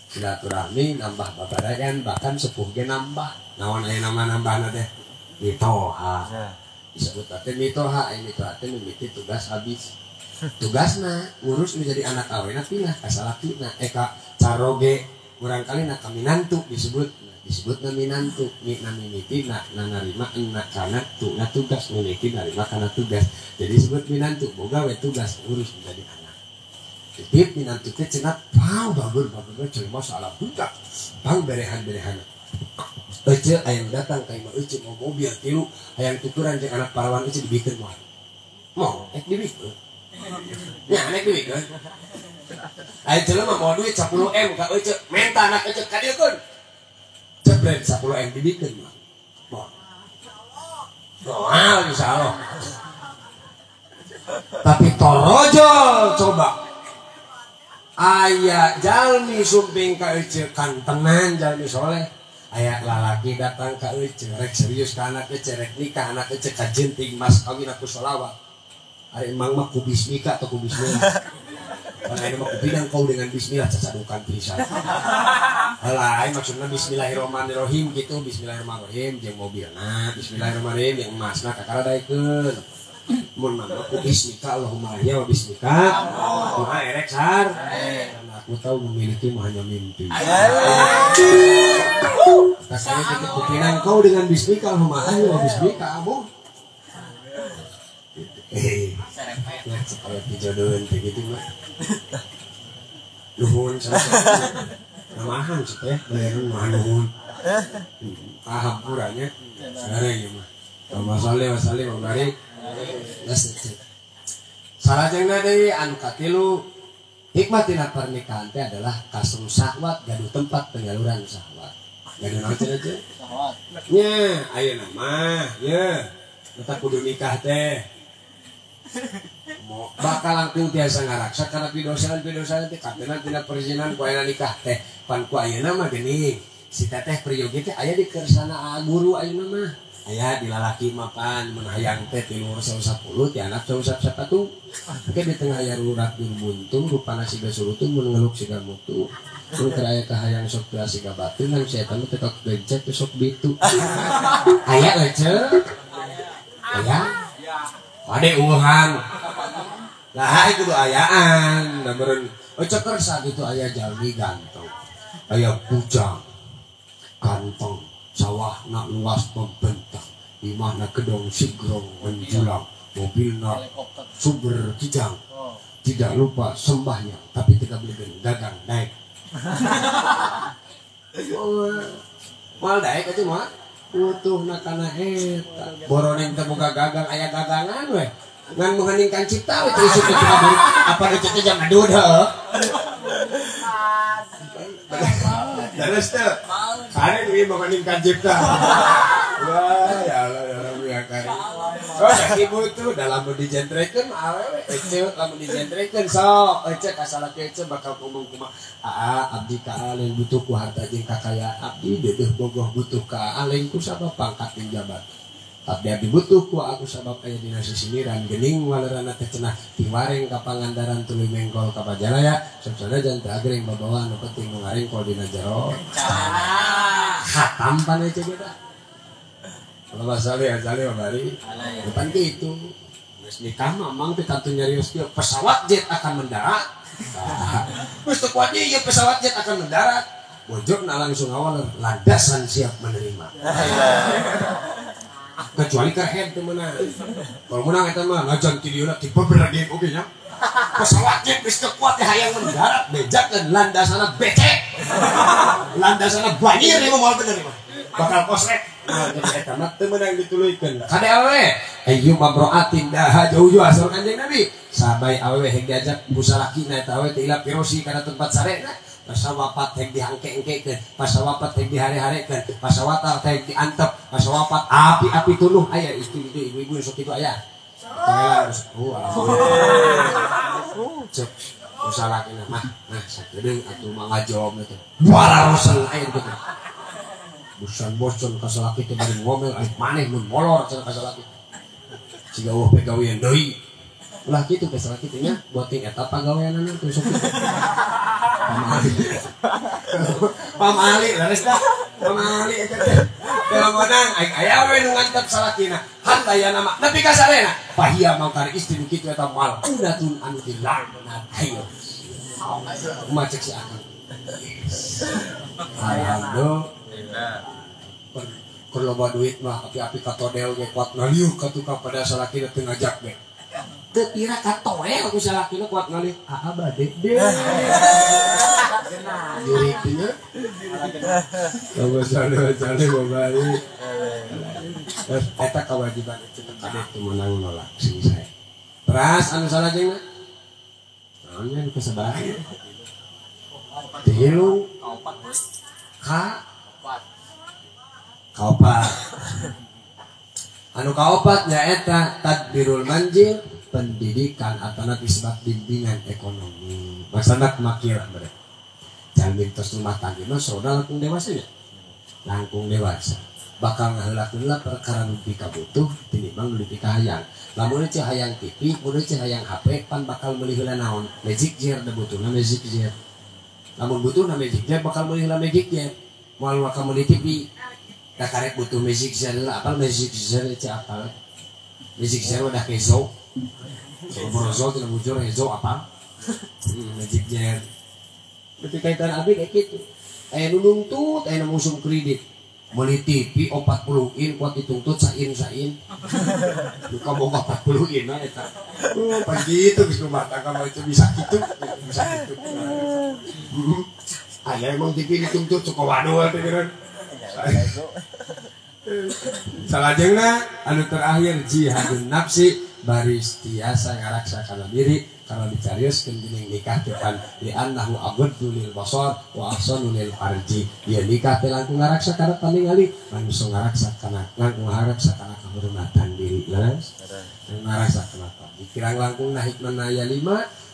silaturahmi, nambah babarayan, bahkan sepuh ge nambah. Naon aya nama nambahna teh? Mitoha. Disebut teh mitoha, aya mitoha teh mimiti tugas habis. Tugasna ngurus menjadi anak awena pindah ka salakina, ka caroge murang kali na kaminantu disebut. Disebutna minantu, mi na mimiti na narima na kana tu na tugas mimiti narima kana tugas. Jadi disebut minantu, boga we tugas ngurus menjadi anak. Jadi minantu teh cenah pau bagur bagur jelema salah budak. Bang berehan-berehan. Ece hayang datang ka imah ece mau mobil tilu hayang tuturan jeung anak parawan ece dibikeun moal. Mau ek dibikeun. Nya anak dibikeun. Aya jelema mau duit 10 M ka ece menta anak ece ka dieu keun. Jebret 10 M dibikeun mah. Moal. Moal insyaallah. Tapi torojol coba. Aya jalmi sumping ka ece kantenan jalmi soleh. Aya lalaki datang ka ece rek serius ka anak ece rek nikah anak ece kajenting mas kawin aku sholawat. Ari emang mah ku bismika atau ku bismillah. Karena ini mah ku bidang kau dengan bismillah cacadukan pisan. Alah, maksudna bismillahirrahmanirrahim gitu, bismillahirrahmanirrahim jeung mobilna, bismillahirrahmanirrahim jeung emasna kakara daekeun. Mun mah ku bismika Allahumma ya wa bismika. Kumaha erek sar? Karena aku tahu memilikimu hanya mimpi. Kasih gitu kupinang kau dengan bismika Allahumma ya wa bismika amu. Nah, supaya dijodohin kayak gitu mah. Nuhun sama. Namahan supaya bayaran mah nuhun. Ahampuranya sekarang ya mah. Allahumma sholli wa sallim wa barik. Salajengna deui anu katilu hikmah tina pernikahan teh adalah kasru syahwat gaduh tempat penyaluran syahwat. Gaduh naon cenah teh? Syahwat. Nya ayeuna mah ye eta kudu nikah teh. Bakal langkung tiasa ngaraksa karena pidosan-pidosan teh katena tina perizinan ku ayeuna nikah teh. Pan ku ayeuna mah geuning si teteh priyogi teh aya di kersana guru ayeuna mah. Aya di lalaki mapan mun hayang teh 310 ti anak 111. Oke di tengah aya rurat buntung rupana siga surutu mun ngeluk siga mutu. Mun keur aya kahayang sok teu siga batu nang setan teh ka gencet teh sok bitu. Aya ece. Aya. Ade unguhan. Lah kudu ayaan da meureun ece kersa kitu aya jalmi ganteng. Aya bujang ganteng. Sawahna luas membentang, imahna gedong sigrong menjulang, mobilna sumber kijang. Tidak lupa sembahyang, tapi tidak boleh dagang naik. Moal daek aja mah, utuhna kana eta. Boroneng teu boga gagang, aya gagangan we. Ngan mengheningkan cipta we teu isuk cuma apa teh jam aduh heuh. Terus tuh, kare duit mengheningkan cipta. Wah, ya Allah, ya Rabbi ya karim. Oh, ibu tuh dalam dijentrekeun awewe ece lamun dijentrekeun sok ece kasalaki ece bakal ngomong kumaha. Aa abdi ka lain butuh ku harta jeung kakayaan abdi deudeuh bogoh butuh ka lain ku sabab pangkat jeung jabatan. Abdi abdi butuh ku aku sabab aya dina sisimiran geuning walerana teh cenah tiwareng ka Pangandaran tuluy mengkol ka Pajalaya sok sanajan teu agreng babawa anu penting nu ngarengkol dina jero. Khatam pan ece ge da. Kalau masalah ya saleh bari. Depan kitu. Geus nikah mah mang teh tantu nyarios kieu pesawat jet akan mendarat. Geus teu kuat ieu pesawat jet akan mendarat. Bojona langsung awal landasan siap menerima. Kecuali kerhead teu meunang. Kalau meunang eta mah najan ti dieu tipe berage oge nya. Pesawat jet geus teu kuat teh hayang mendarat bejakeun landasana becek. Landasana banjir ieu moal bener ieu mah. Bakal kosrek. Nah, jadi eta mah teu meunang dituluykeun. Kade awewe ayyuma imra'atin daha jauh asal Kanjeng Nabi. Sabai awewe heg diajak ku salakina eta awewe teh ila pirosi kana tempat sarena. Pasawapat heg dihangke-engkekeun, pasawapat heg dihare-harekeun, pasawapat heg diantep, pasawapat api-api tunuh aya istri itu ibu-ibu sok kitu aya. Oh, alhamdulillah. Cek salakina mah, nah sakedeung atuh mah ngajawab teh. Bararosen aya kitu. Bosan-bosan ka salaki teh bari ngomel ai maneh mun molor cenah ka salaki. Siga eueuh pegawean deui. Ulah kitu ka salaki teh nya, buat ting eta pagaweanana teh sok kitu. Pamali. Pamali leres dah. Pamali eta teh. Teu meunang aing aya we nu ngantep salakina. Handayana mah nepi ka sarena. Pahia mangkar istri nu kitu eta malunatun anu dilaknat. Hayo. Kumaha cek si akang. Alhamdulillah. Keur loba duit mah api-api katodel ge kuat ngaliuh ka tukang pada salakina teu ngajak ge. Teu pira katoel ku salakina kuat ngalih. Aa bade deh. Jurik nya. Sale babari. Eta kewajiban itu kade teu meunang nolak sing sae. Teras anu salajengna? Naon nya nu kasabaraha? Tilu ka kaopat. Anu kaopat nyaeta tadbirul manzil, pendidikan atau disebut bimbingan ekonomi. Maksudna kumakir berarti. Jalmi tos rumah tangga mah soda langkung dewasa nya. Langkung dewasa. Bakal ngaheulakeun lah perkara nu dikabutuh tinimbang nu dipikahayang. Lamun ceu hayang TV, mun ceu hayang HP pan bakal meuli heula naon? Magic Jar da butuhna Magic Jar. Lamun butuhna Magic Jar bakal meuli heula Magic Jar. Moal bakal meuli TV. Da karek butuh Magic Jar heula apal Magic Jar ceu apal. Magic Jar udah kezo. Borozo tidak bujur hezo apa? Magic Jar. Tapi kaitan abdi kayak gitu. Aya nu nungtut, aya nu musuh kredit. Meuli TV 40 in kuat dituntut sain-sain. Duka boga 40 in nah eta. Oh, pas gitu geus rumah tangga mah itu bisa gitu, bisa gitu. Aya emang TV dituntut cukup waduh teh geus. Salajengna anu terakhir jihadun nafsi baris tiasa ngaraksa kana diri karena dicarioskeun geuning nikah teh pan li annahu aghaddu lil basar wa ahsanu lil farji. Ieu nikah teh langkung ngaraksa kana paningali, manusa ngaraksa kana langkung ngaraksa kana kahormatan diri. Leres? Ngaraksa kana dikirang langkung na hikmahna aya 5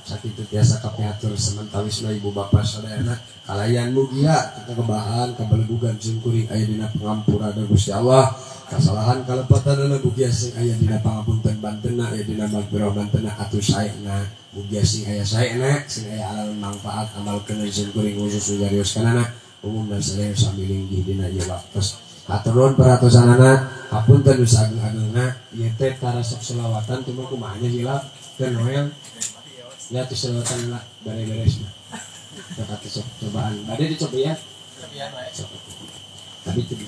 sakitu tiasa kapihatur samentawis ibu bapa sadayana kalayan mugia kakebahan kabelegugan sing kuring aya dina pangampura Gusti Allah. Kasalahan kalepatanana mugia sing aya dina pangapunten bantena aya dina magfirah bantena atuh saena mugia sing aya saena sing aya alal manfaat amal keun sing kuring khusus nyarioskeunana umumna sadaya sami linggih dina ieu waktos. Hatur nuhun perhatosanana hapunten nu sagung-agungna ieu teh tara sok selawatan cuma kumaha nya hilap teu noel ya tuh selawatan lah beres-beres mah. Sok atuh sok cobaan bade dicoba ya. Sok tapi itu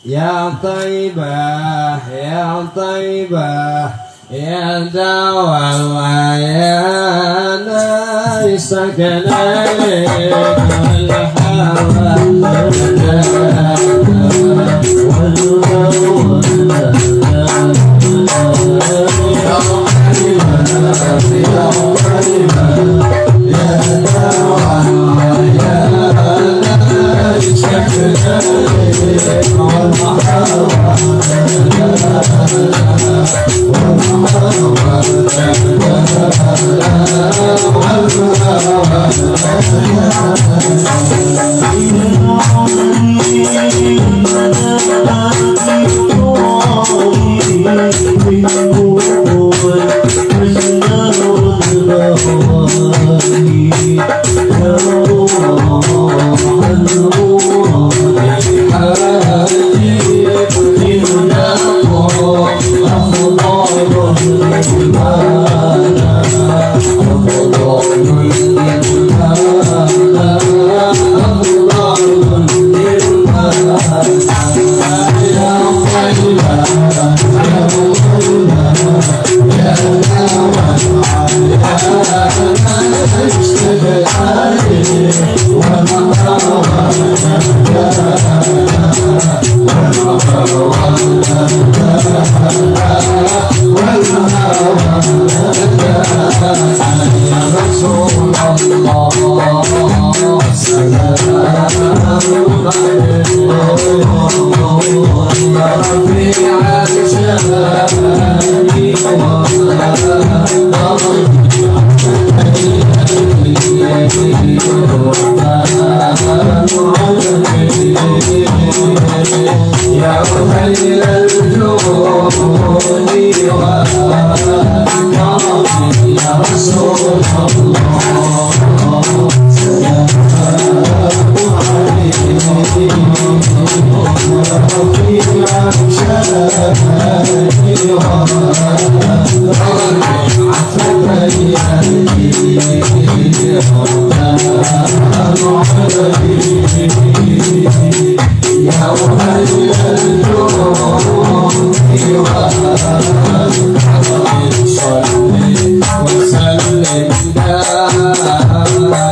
Ya Taibah, Ya Taibah, Ya Dawal ya Istakana يا خير الجود والكرم يا رسول الله سلام عليك رفيع الشان يا خير الجود والكرم صل وسلم دائما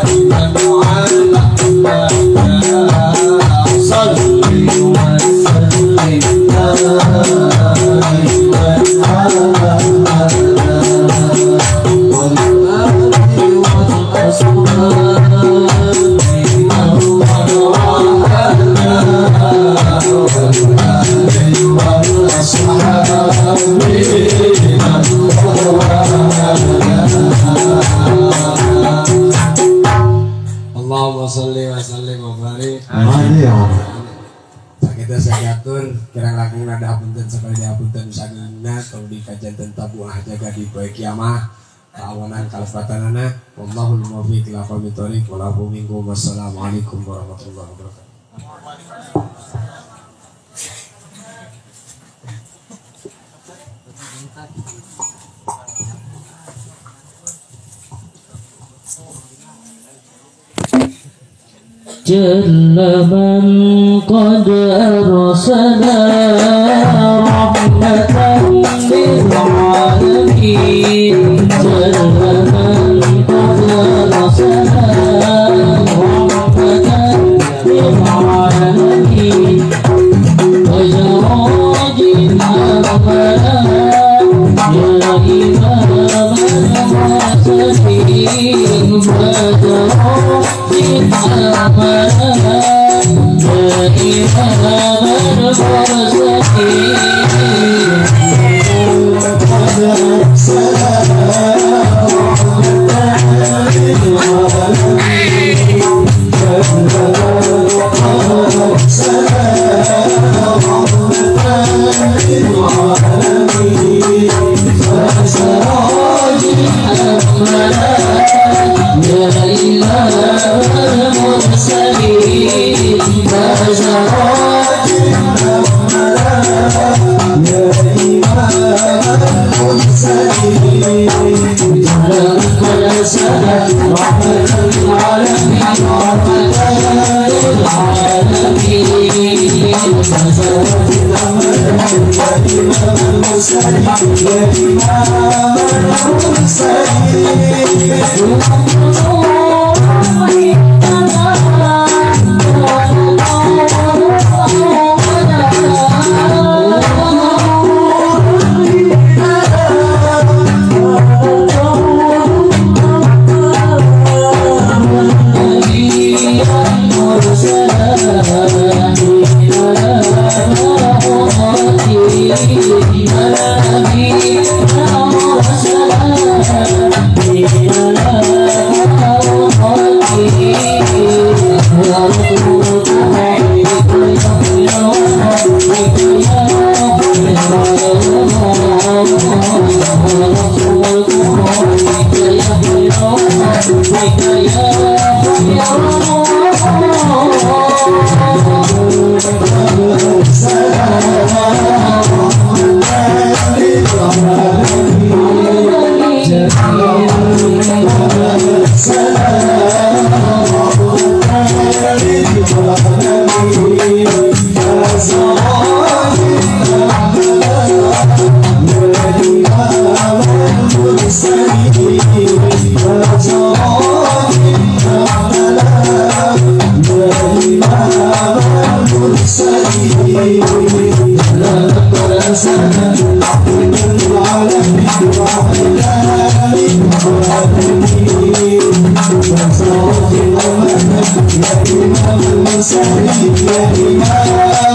على صل وسلم دائما على والآل والأصحاب Allahumma sholli wa sallim wa barik. Sakita sagatur kirang langkung nada hapunten sakali dihapunten sageungna tong dikajanten tabuah jaga di poe kiamah kaawanan kalepatanana wallahul muwaffiq ila aqwamit thoriq wal afu minkum. Wassalamualaikum warahmatullahi wabarakatuh. جل من قد أرسل رحمة للعالمين جل من قد أرسل رحمة للعالمين وجراج أرملا يا إمام المرسلين وجراج أرملا يا إمام المرسلين قد أرسل رحمة للعالمين قد أرسل رحمة للعالمين فسراج أكملا يا إمام المرسلين فسراج أكملا يا إمام المرسلين رحمة للعالمين رحمة للعالمين يا إمام المرسلين يا إمام المرسلين. يا إمام المرسلين يا إمام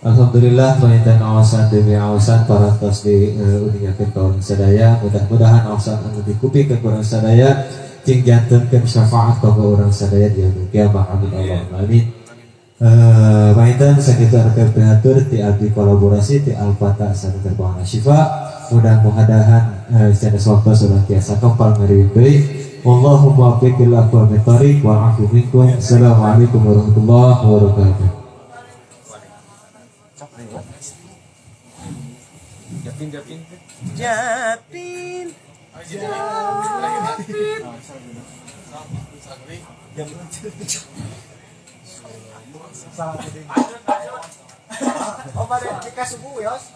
Alhamdulillah panginten awasan demi awasan parantos di uningakeun ka urang sadaya, mudah-mudahan awasan anu dikupikeun ku urang sadaya cing jantenkeun syafaat kanggo urang sadaya di yaumil kiamah, amin Allahumma amin. Panginten sakitu anu kapihatur ti abdi kolaborasi ti Al-Fatah Satu Terbangan Asyifa, mudah-mudahan sanes waktu urang tiasa kempal ngariwing deui. Wallahu muwaffiq ila aqwamit thoriq wal afu minkum. Assalamualaikum warahmatullahi wabarakatuh. Japin, japin. Japin. Japin. Oh, pada dikasih subuh, Yos.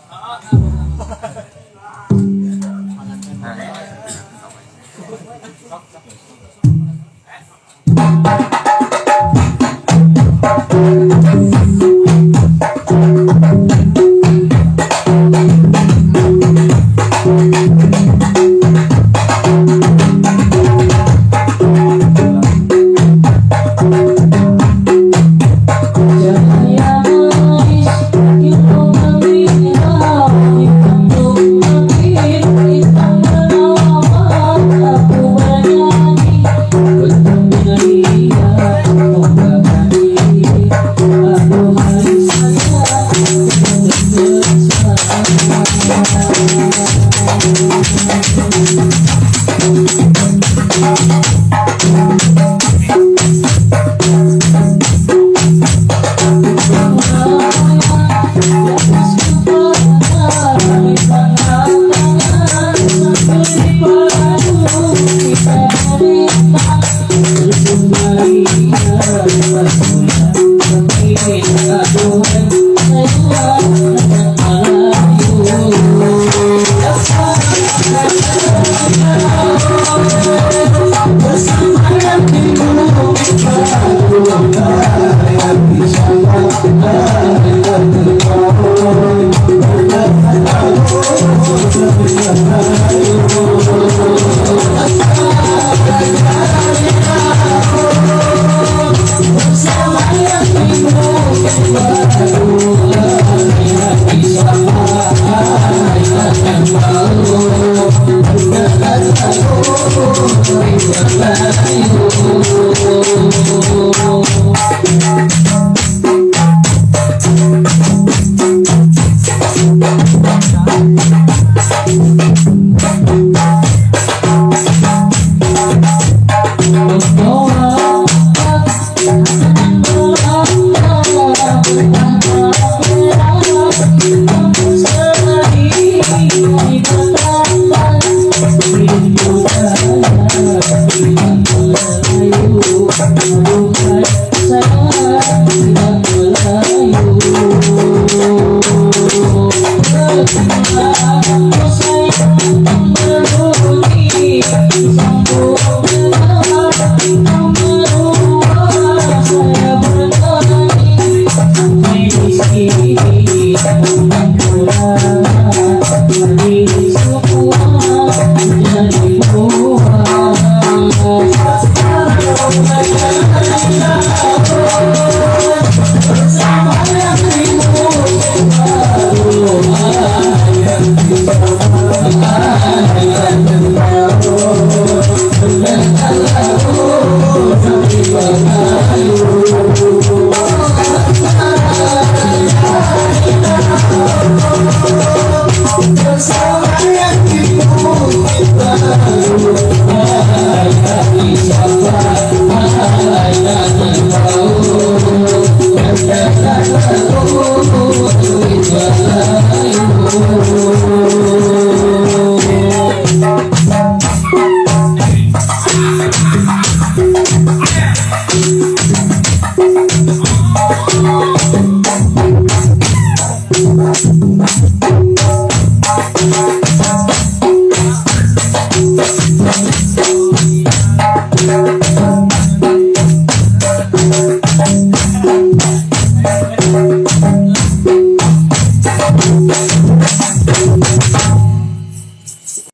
Saya Thank